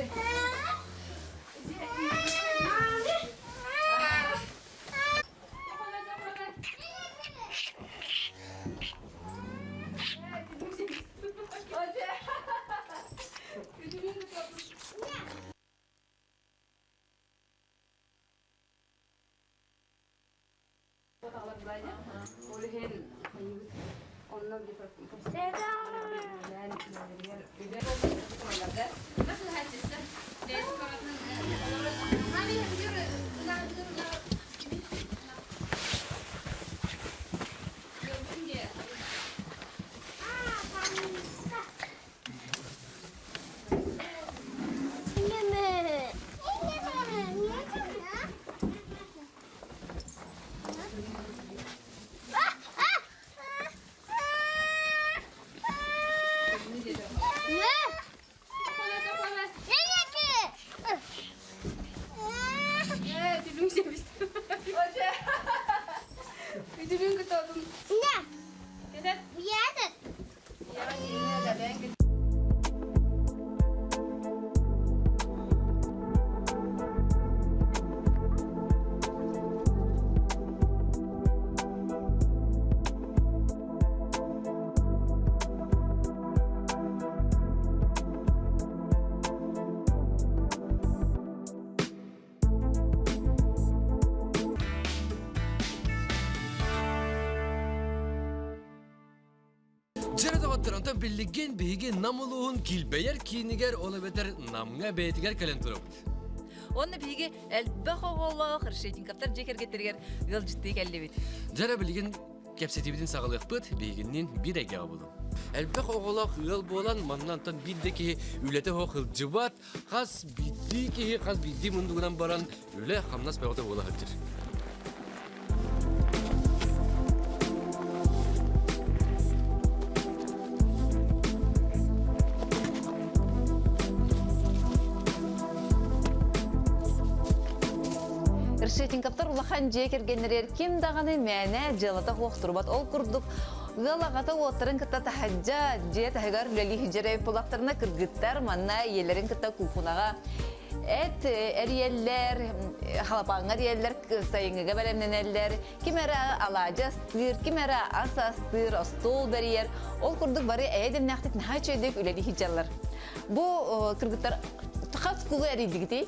Дьэрэ доҕоттор, онтон билигин биһиги Нам улууһун килбэйэр киинигэр, ол эбэтэр Намҥа бэйэтигэр кэлэн турабыт. Уонна биһиги элбэх оҕолоох Решетниковтар дьиэ кэргэттэригэр ыалдьыттыы кэллибит. Дьэрэ билигин кэпсэтиибитин саҕалыахпыт, биһигинниин биир эйгэҕэ булуҥ. Элбэх оҕолоох ыал буолан, манна онтон биир да киһи үлэтэ суох сылдьыбат, хас биирдии киһи хас биирдии муннугунан баран үлэ хамнас бөҕөтө буола сылдьар. Решетниковтар улахан дьиэ кэргэннэригэр ким даҕаны мээнэ дьыалата суох турбат. Ол курдук ыал аҕата уоттарын кытта таһырдьа дьиэ таһыгар үлэлии сылдьар буоллахтарына кыргыттар манна ийэлэрин кытта куукунаҕа эт эрийэллэр, халапааҥҥа эрийэллэр, сайыҥҥыга бэлэмнэнэллэр, ким эрэ алаадьы астыыр, ким эрэ ас астыыр, остуол бэрийэр. Ол курдук бары эйэ дэмнээхтик наһаа үчүгэйдик үлэлии сылдьаллар. Бу кыргыттар хас кулу эрийдигитий?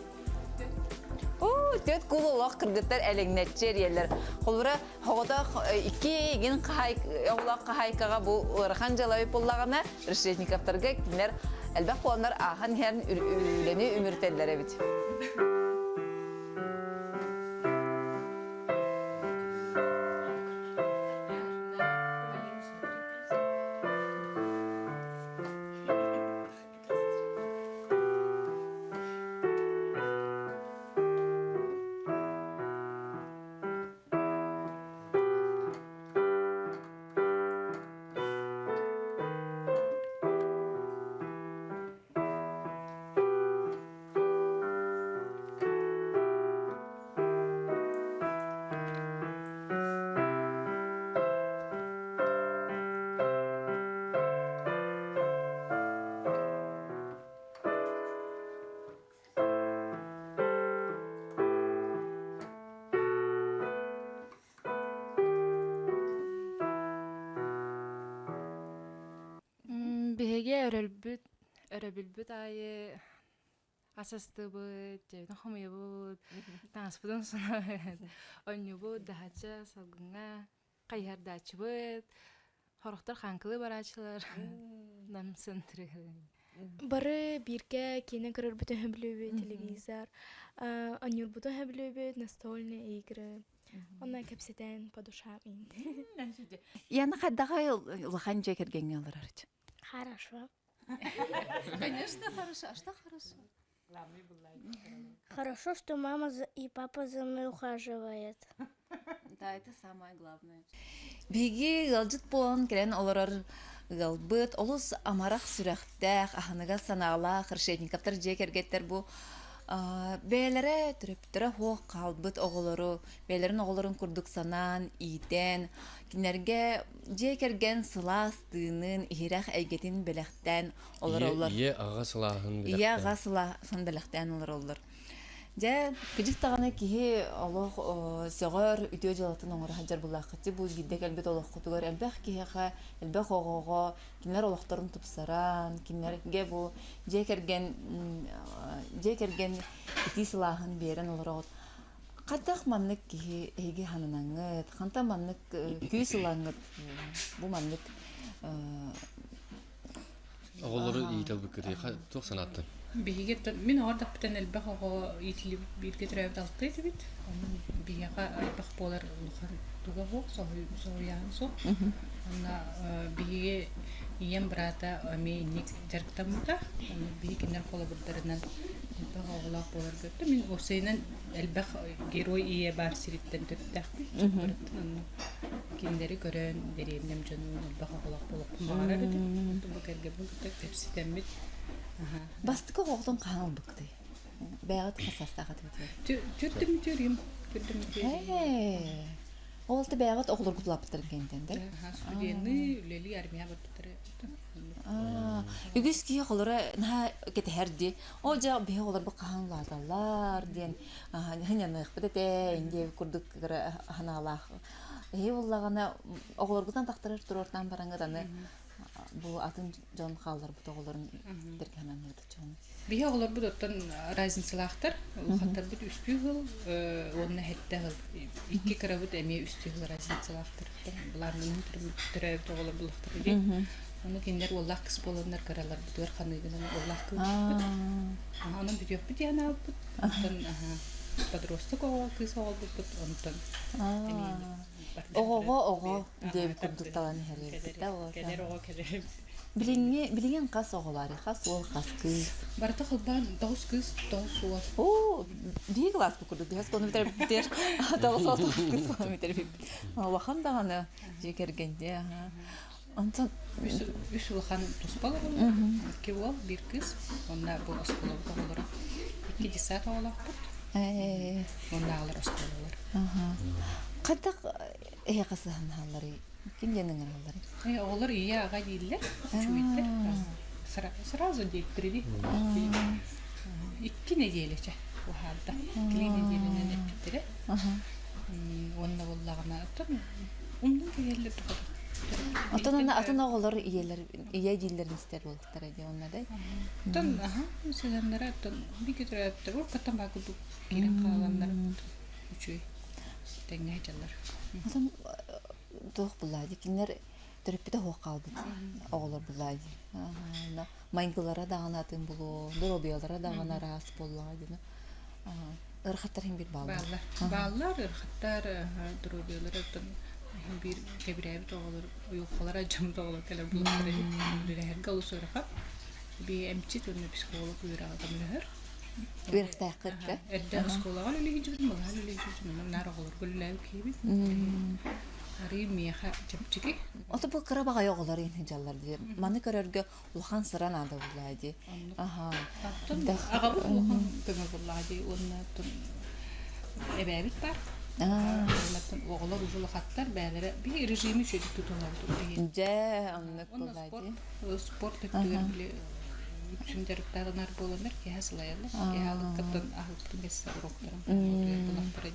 Оо, түөрт кул олох кыргыттар элэҥнэччи эрийэллэр. Холобура, Оҕотох икки игин оҕолоох хаһаайкаҕа бу ыарахан дьыалабый буоллаҕына, Решетниковтарга кинилэр элбэх буоланнар ааһан иһэн үлэни үмүрүтэллэр эбит. Биһиги өрөлбүт, өрөбүлбүт аайы ас астыыбыт, дьиэбитин хомуйабыт, таҥаспытын сунабыт, оонньуубут, даһачча, салгыҥҥа хайыһардааччыбыт, сорохтор хаҥкылыы барааччылар, нам центры. Бары бииргэ киинэ көрөрбүтүн сөбүлүүбүт, телевизор, оонньуурбутун сөбүлүүбүт, настольные игры. Онно кэпсэтэн по душам Яна хайдаҕай улахан дьиэ кэргэҥҥэ олорор? Хорошо. Конечно, хорошо. А что хорошо? Хорошо, что мама и папа за мной ухаживает. Да, это самое главное. Биһиги ыалдьыт буолан кэлэн олорор ыалбыт олус амарах сүрэхтээх, аһыныгас санаалаах Решетниковтар дьиэ кэргэттэр бу бэйэлэрэ төрөппүттэрэ суох хаалбыт оҕолору бэйэлэрин оҕолорун курдук санаан, иитэн, кинилэргэ дьиэ кэргэн сылаас тыынын, иһирэх эйгэтин бэлэхтээн олороллор. Ийэ аҕа сылааһын бэлэхтээн. Ийэ аҕа сылааһын бэлэхтээн олороллор. Дьэ, кыдьык даҕаны киһи олох сөҕөр, үтүө дьыалатын оҥоро сылдьар булааххыт. Бу биирдэ кэлбит олоххутугар элбэх киһиэхэ, элбэх оҕоҕо кинилэр олохторун тупсаран, кинилэргэ бу дьиэ кэргэн дьиэ кэргэн итии сылааһын биэрэн олороҕут. Хайдах маннык киһи эһиги ханынаҥҥыт, хантан маннык күүс ылаҥҥыт бу маннык Оҕолору иитэлбиккитий туох санааттан? Биһиги мин оҕо эрдэхпиттэн элбэх оҕо иитиллибит бииргэ төрөөбүт алта этибит. Онон биһиэхэ элбэх буолар улахан туга суох, соһуйааһын суох. Онно биһиги ийэм быраата эмиэ инник дьарыктаммыта. Онно биһиги кинилэр холобурдарынан элбэх оҕолоох буоларга мин уопсайынан элбэх герой ийэ баар сириттэн төрүттээхпин. Барыттан онно кинилэри көрөн дэриэбинэм дьонун элбэх оҕолоох буолуохпун баҕарар этим. Бу кэргэммин кытта кэпсэтэммит. Бастакы оҕоҕутун хаһан ылбыккытый? Бэйэҕит хас саастаах этигитий? Төрдүм үтүөрүм. Төрдүм үтүөрүм. Ол да бэйэҕит оҕолоргут улааппыттарын кэнниттэн да? Студенны үлэлии армия барбыттара. Үгүс киһи оҕолоро наһаа кэтэһэр дии. Оо дьэ биһи оҕолорбут хаһан улааталлар диэн хынньаныахпыт этэ диэн курдук кыра санаалаах. Эһи буоллаҕына оҕолоргутун тахтарар туруортаан бараҥҥыт аны бу атын дьон хаалларбыт оҕолорун тэргэһинэн чону. Биһи оҕолорбут оттон разницалаахтар. Улахаттарбыт үстүү сыл уонна сэттэ сыл. Икки кырабыт эмиэ үстүү сыл разницалаахтар. Былааннанан төрөөбүт оҕолор буллахтар дии. Ону кинилэр уоллаах кыс буоланнар кыраларбытыгар ханыыгынан уоллаах кыыспыт. Онон бүтүөхпүт диэн аалбыт. Онтон подросток оҕо кыыс оҕолбуппут. Онтон Оҕоҕо оҕо диэбит курдук талан иһэр Кэлэр оҕо кэлэр. Билиҥҥи билигин хас оҕо баарый? Хас уол, хас кыыс? Барыта холбоон тоҕус кыыс, тоҕус уол. Оо, биир кылааспыт курдук биһэс кону бүтэрбиттэр. Тоҕус уол, тоҕус кыыс кону бүтэрбиппит. Улахан даҕаны дьиэ кэргэн дии. Онтон үс улахан туспа олороллор. Икки уол, биир кыыс. Онно бу оскуолабыт оҕолоро. Икки детсад оҕолоохпут. Уоннааҕылар оскуолалар. Хайдах эһиэхэ сыһаннаһалларый? Ким диэн ыҥыралларый? Оҕолор ийэ аҕа дииллэр, үчүгэйдэр. Сразу диэттэрили. Икки нэдиэлэ чэ уһаабыта. Иккилии нэдиэлэнэн эппиттэрэ. Уонна буоллаҕына оттон умнан кэһиэллэр тухары. Оттон аны атын оҕолор ийэлэр ийэ дииллэрин истэр буолуохтара дии онно да. Оттон аха сыһыаннара оттон бииргэ төрөөбүттэр уруккаттан баар курдук киирэн хааланнар үчүгэй тэҥҥэ сылдьаллар. Оттон туох буллаа дии кинилэр төрөппүтэ суох хаалбыт оҕолор буллаа дии. Майгылара даҕаны атын булуо, доруобуйалара даҕаны араас буоллаҕа дии. Ыарахаттар иһин биир бааллар. Бааллар. Бааллар, ыарахаттар, доруобуйалара оттон иһин биир кэбирээбит оҕолор, уйулҕалара дьаммыт оҕолор кэлэр булуохтара иһин үлэлэһэргэ олус ыарахан. Би эмчит уонна психолог үөрэҕэ көмөлөһөр. Үөрэхтээххит да? Эрдэ оскуолаҕа үлэлиһдьибитим, балаһан үлэлиһдьибитим, онон наар оҕолорго үлэлээбит киһибит. Арыы миэхэ чэпчэки. Ото бу кыра баҕайы оҕолор иһин дьаллар дии. Маны көрөргө улахан сыра наада буоллаа дии. Аха. Аҕабыт улахан көмө буоллаҕа дии уонна эбээбит бар. Оннуттан оҕолор уже улахаттар бээлэрэ биһи режими үчүгэйдик тутуһабыт. Дьэ, оннук буоллаа дии. Спорт өттүгэр били Үксүн дьарыктаах буоланнар киэһэ сылайаллар. Киэһэ алыктартан аһылыктын кэссе уроктарын булахтара.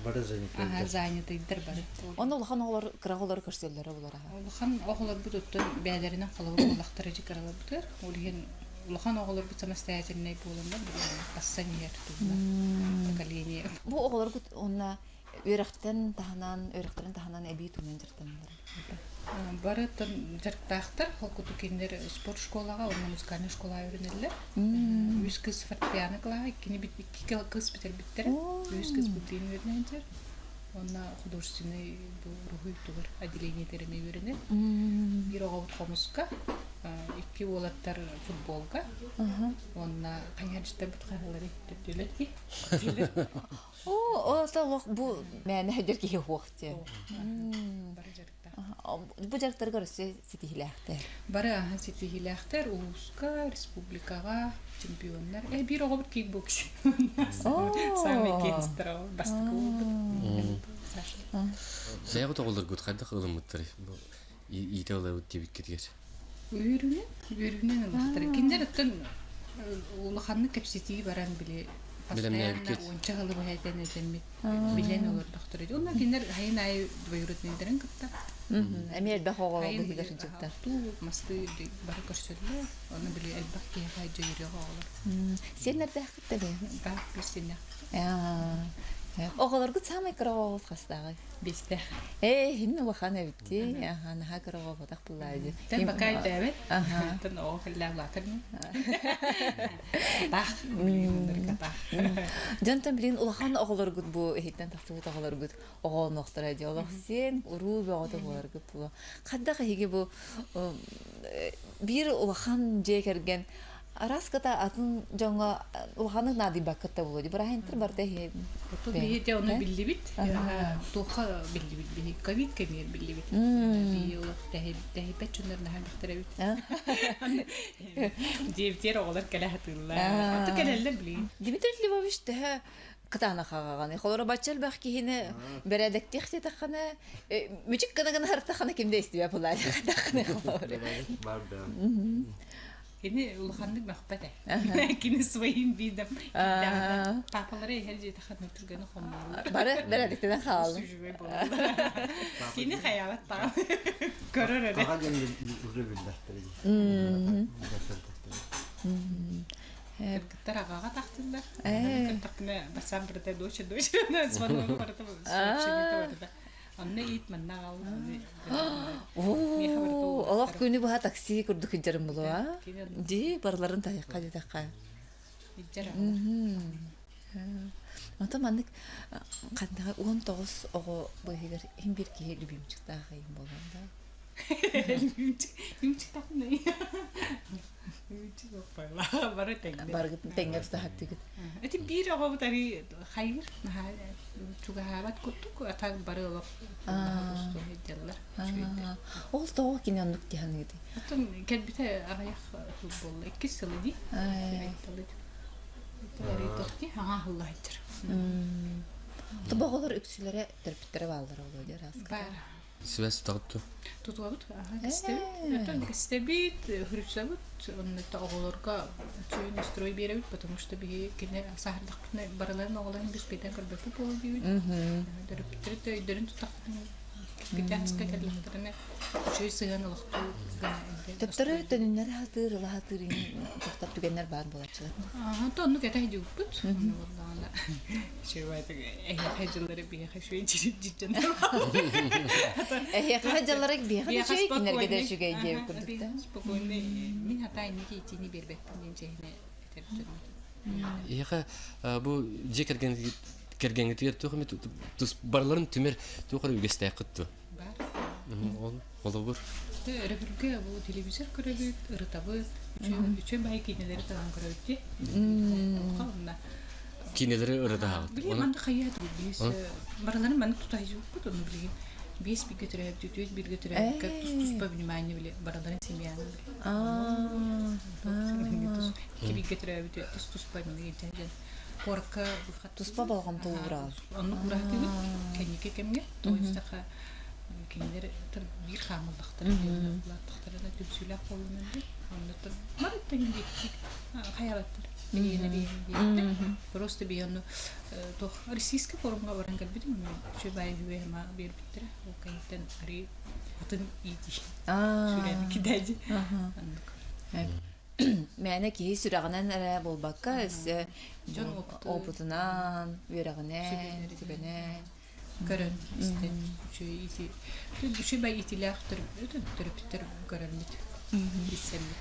Бары занятыйдар. Занятыйдар бары. Онно улахан оҕолор кыра оҕолору көрсөллөрө булар аха. Улахан оҕолорбут оттон бэйэлэринэн холобур буоллахтара дьи кыраларбытыгар. Ол иһин улахан оҕолорбут самостоятельнай буоланнар билигин тассан иһэр тутулла поколение. Бу оҕолоргут уонна үөрэхтэн таһынан, үөрэхтэрин таһынан эбии тугунан дьарыктаналлар? Бары дьарыктаахтар. Ол курдук кинилэр спорт школаҕа уонна музыкальнай школаҕа үөрэнэллэр. Үс кыыс фортепиано кылааһа, иккини икки кыыс бүтэрбиттэрэ. Үс кыыс билигин үөрэнэллэр. Уонна художественный бу уруһуй тугар отделениетигэр эмиэ үөрэнэр. Биир оҕобут хомуска, икки уолаттар футболга. Уонна хайыһардьыттарбыт хаһалары төптүөлэр дии. Оо, олох бу мээнэ сылдьар киһи уох диэн. Бары дьарыктаах. Бу дьарыктарга өссө ситиһиилээхтэр. Бары аһа ситиһиилээхтэр улууска, республикаҕа чемпионнар. Э, биир оҕобут кикбоксинг. Самый киэстэр бастакы буолбут. Саша. Сэйэҕит оҕолоргут хайдах ылыммыттарый? Бу иитэ олорбут диэбиккитигэр. Үөрүүнэн, үөрүүнэн ыллахтара. Кинилэр оттон улаханнык кэпсэтии баран били постоянно уонча сылы быһа этэн этэммит билэн олордохторо. Онно кинилэр хайын аайы двоюродныйдарын кытта Эмиэ элбэх оҕо быһыыга сылдьыбыттар. Туу, масты бары көрсөллөр. Онно били элбэх киһиэхэ дьайырыах оҕолор. Сиэннэрдээххит да бэйэ? Баар, биир сиэннээх. Оҕолоргут саамай кыра оҕоҕут хастааҕый? Биэстээх. Ээ, иһин улахан эбит Аха, наһаа кыра оҕо буоллаа дии. Тэн бакаа өйдөөбөт. Тэн оҕо кэллээх улаатар Атаах. Атаах. Дьонтон билигин улахан оҕолоргут бу иһиттэн тахсыбыт оҕолоргут оҕолонуохтара дии. Олох сиэн уруу бөҕөтө буоларгыт буолуо. Хайдах эһиги бу биир улахан дьиэ кэргэн Араас кыта атын дьоҥҥо улаханнык наадыйбаккыт да буолуо дии. Бырааһынньыктар барыта иһи Оту биһи дьэ ону биллибит. Туохха биллибит биһи ковид кэмигэр биллибит. Биһи олох тэһийбэт дьоннор наһаа элбэхтэр эбит. Диэбитигэр оҕолор кэлэ сатыыллар. Ото кэлэллэр билигин. Дмитрий Львович төһө кытаанах аҕаҕаный? Холоро бачча элбэх киһини бэрээдэктиэх диэтэххинэ, мүчүк гына гына сырыттаххына ким да истибэт буолаа диэтэххинэ холобур. Бар да. Кини улаханнык мөхпөт ээ. Кини своим видом. Папалары иһэр дьиэтэ ханна түргэни хоммоллор. Бары бэрээдэктэнэн хааллым. Кини хайаабат таҕа. Көрөр эрэ. Аҕа дьон уже биллэхтэрэ дии. Кыргыттар аҕаҕа тахтыллар. Кыртахпына бассаап барыта доча доча звонок барыта сообщение барыта. Онно иит манна аҕал. Олох күнү быһа такси курдук илдьэрим булуа. Дии барыларын тайахха диэтэххэ. Онтон маннык ханнаҕа 19 оҕо быыһыгар иһин биир киһи любимчиктаах ыйым буолуон да. Любимчиктаах Бары тэҥнэр. Барыгытын тэҥҥэ тутаһаттыгыт. Ити биир оҕобут арыы хайыр наһаа чугаһаабат курдук атак бары олох устун сылдьаллар. Ол тоҕо кини оннук дии Оттон кэлбитэ аҕыйах сыл буолла. Иккис сылы дии. Арыы тохти хаҥа аһылла сылдьар. Тобо оҕолор үксүлэрэ төрөппүттэрэ бааллар олоо дии араска. Баар. Связь тутаҕыт дуо? Тутуабыт, кистэбит. Оттон кистэбит, хрюксабыт, онно оҕолорго үчүгэй настрой биэрэбит, потому что биһи кини саһардахпытына барыларын оҕолорун бүспүтэн көрбөппүт буолуо диибит. Төрөппүттэрэ да өйдөрүн туттахпытына кирпитээска кэллэхтэринэ үчүгэй сыһыан олохтуу Төптөрү төнүннэри сатыыр, ыла сатыыр тохтор түгэннэр баар буолааччылар. Онто оннук этэ сылдьыбыппыт. Онно буоллаҕына Эһиэхэ дьыллары биһиэхэ үчүгэй дьиджаннар Эһиэхэ дьыллары биһиэхэ үчүгэй, кинилэргэ да үчүгэй диэбит курдук да. Спокойный. Мин хата инники итиини биэрбэппин диэн чэһинэ этэр дьонум. Эһиэхэ бу дьиэ кэргэҥҥитигэр туох эмит тус барыларын түмэр туох эрэ үгэстээххит дуо? Бар. Ол холобур. Өрөбүлгэ бу телевизор көрөбүт, ырытабыт, үчүгэй баай киинэлэри таһан көрөбүт дии. Онно Киинэлэри ырытаһаҕыт. Билигин маннык хайыа биэс барыларын маннык тута сылдьыбыппыт ону билигин биэс бииргэ төрөөбүт, түөрт бииргэ төрөөбүккэ тус-туспа внимание били барыларын семьяны икки бииргэ төрөөбүт тус-туспа дьэн куоракка туспа болҕомто уураҕын. Оннук уураһатыбыт кэнники кэмҥэ то есть саха. Кинилэр биир хаамыллахтара улааттахтарына түмсүүлээх буоллунар дии. Оннуттан барыттан диэттик хайаабаттар. Билиэнэ биэһин Просто би онну туох российский форумҥа баран кэлбитим үчүгэй баайы үһү ма биэрбиттэрэ. Ол кэнниттэн ари атын иитии сүрэни кидээдьи. Оннук. Мээнэ киһи сүрэҕинэн эрэ буолбакка, өссө дьон опытынан, үөрэҕинэн, сүбэнэн көрөн истэн үчүгэй ити үчүгэй итилээх төрөппүттэр көрөммүт билсэммит.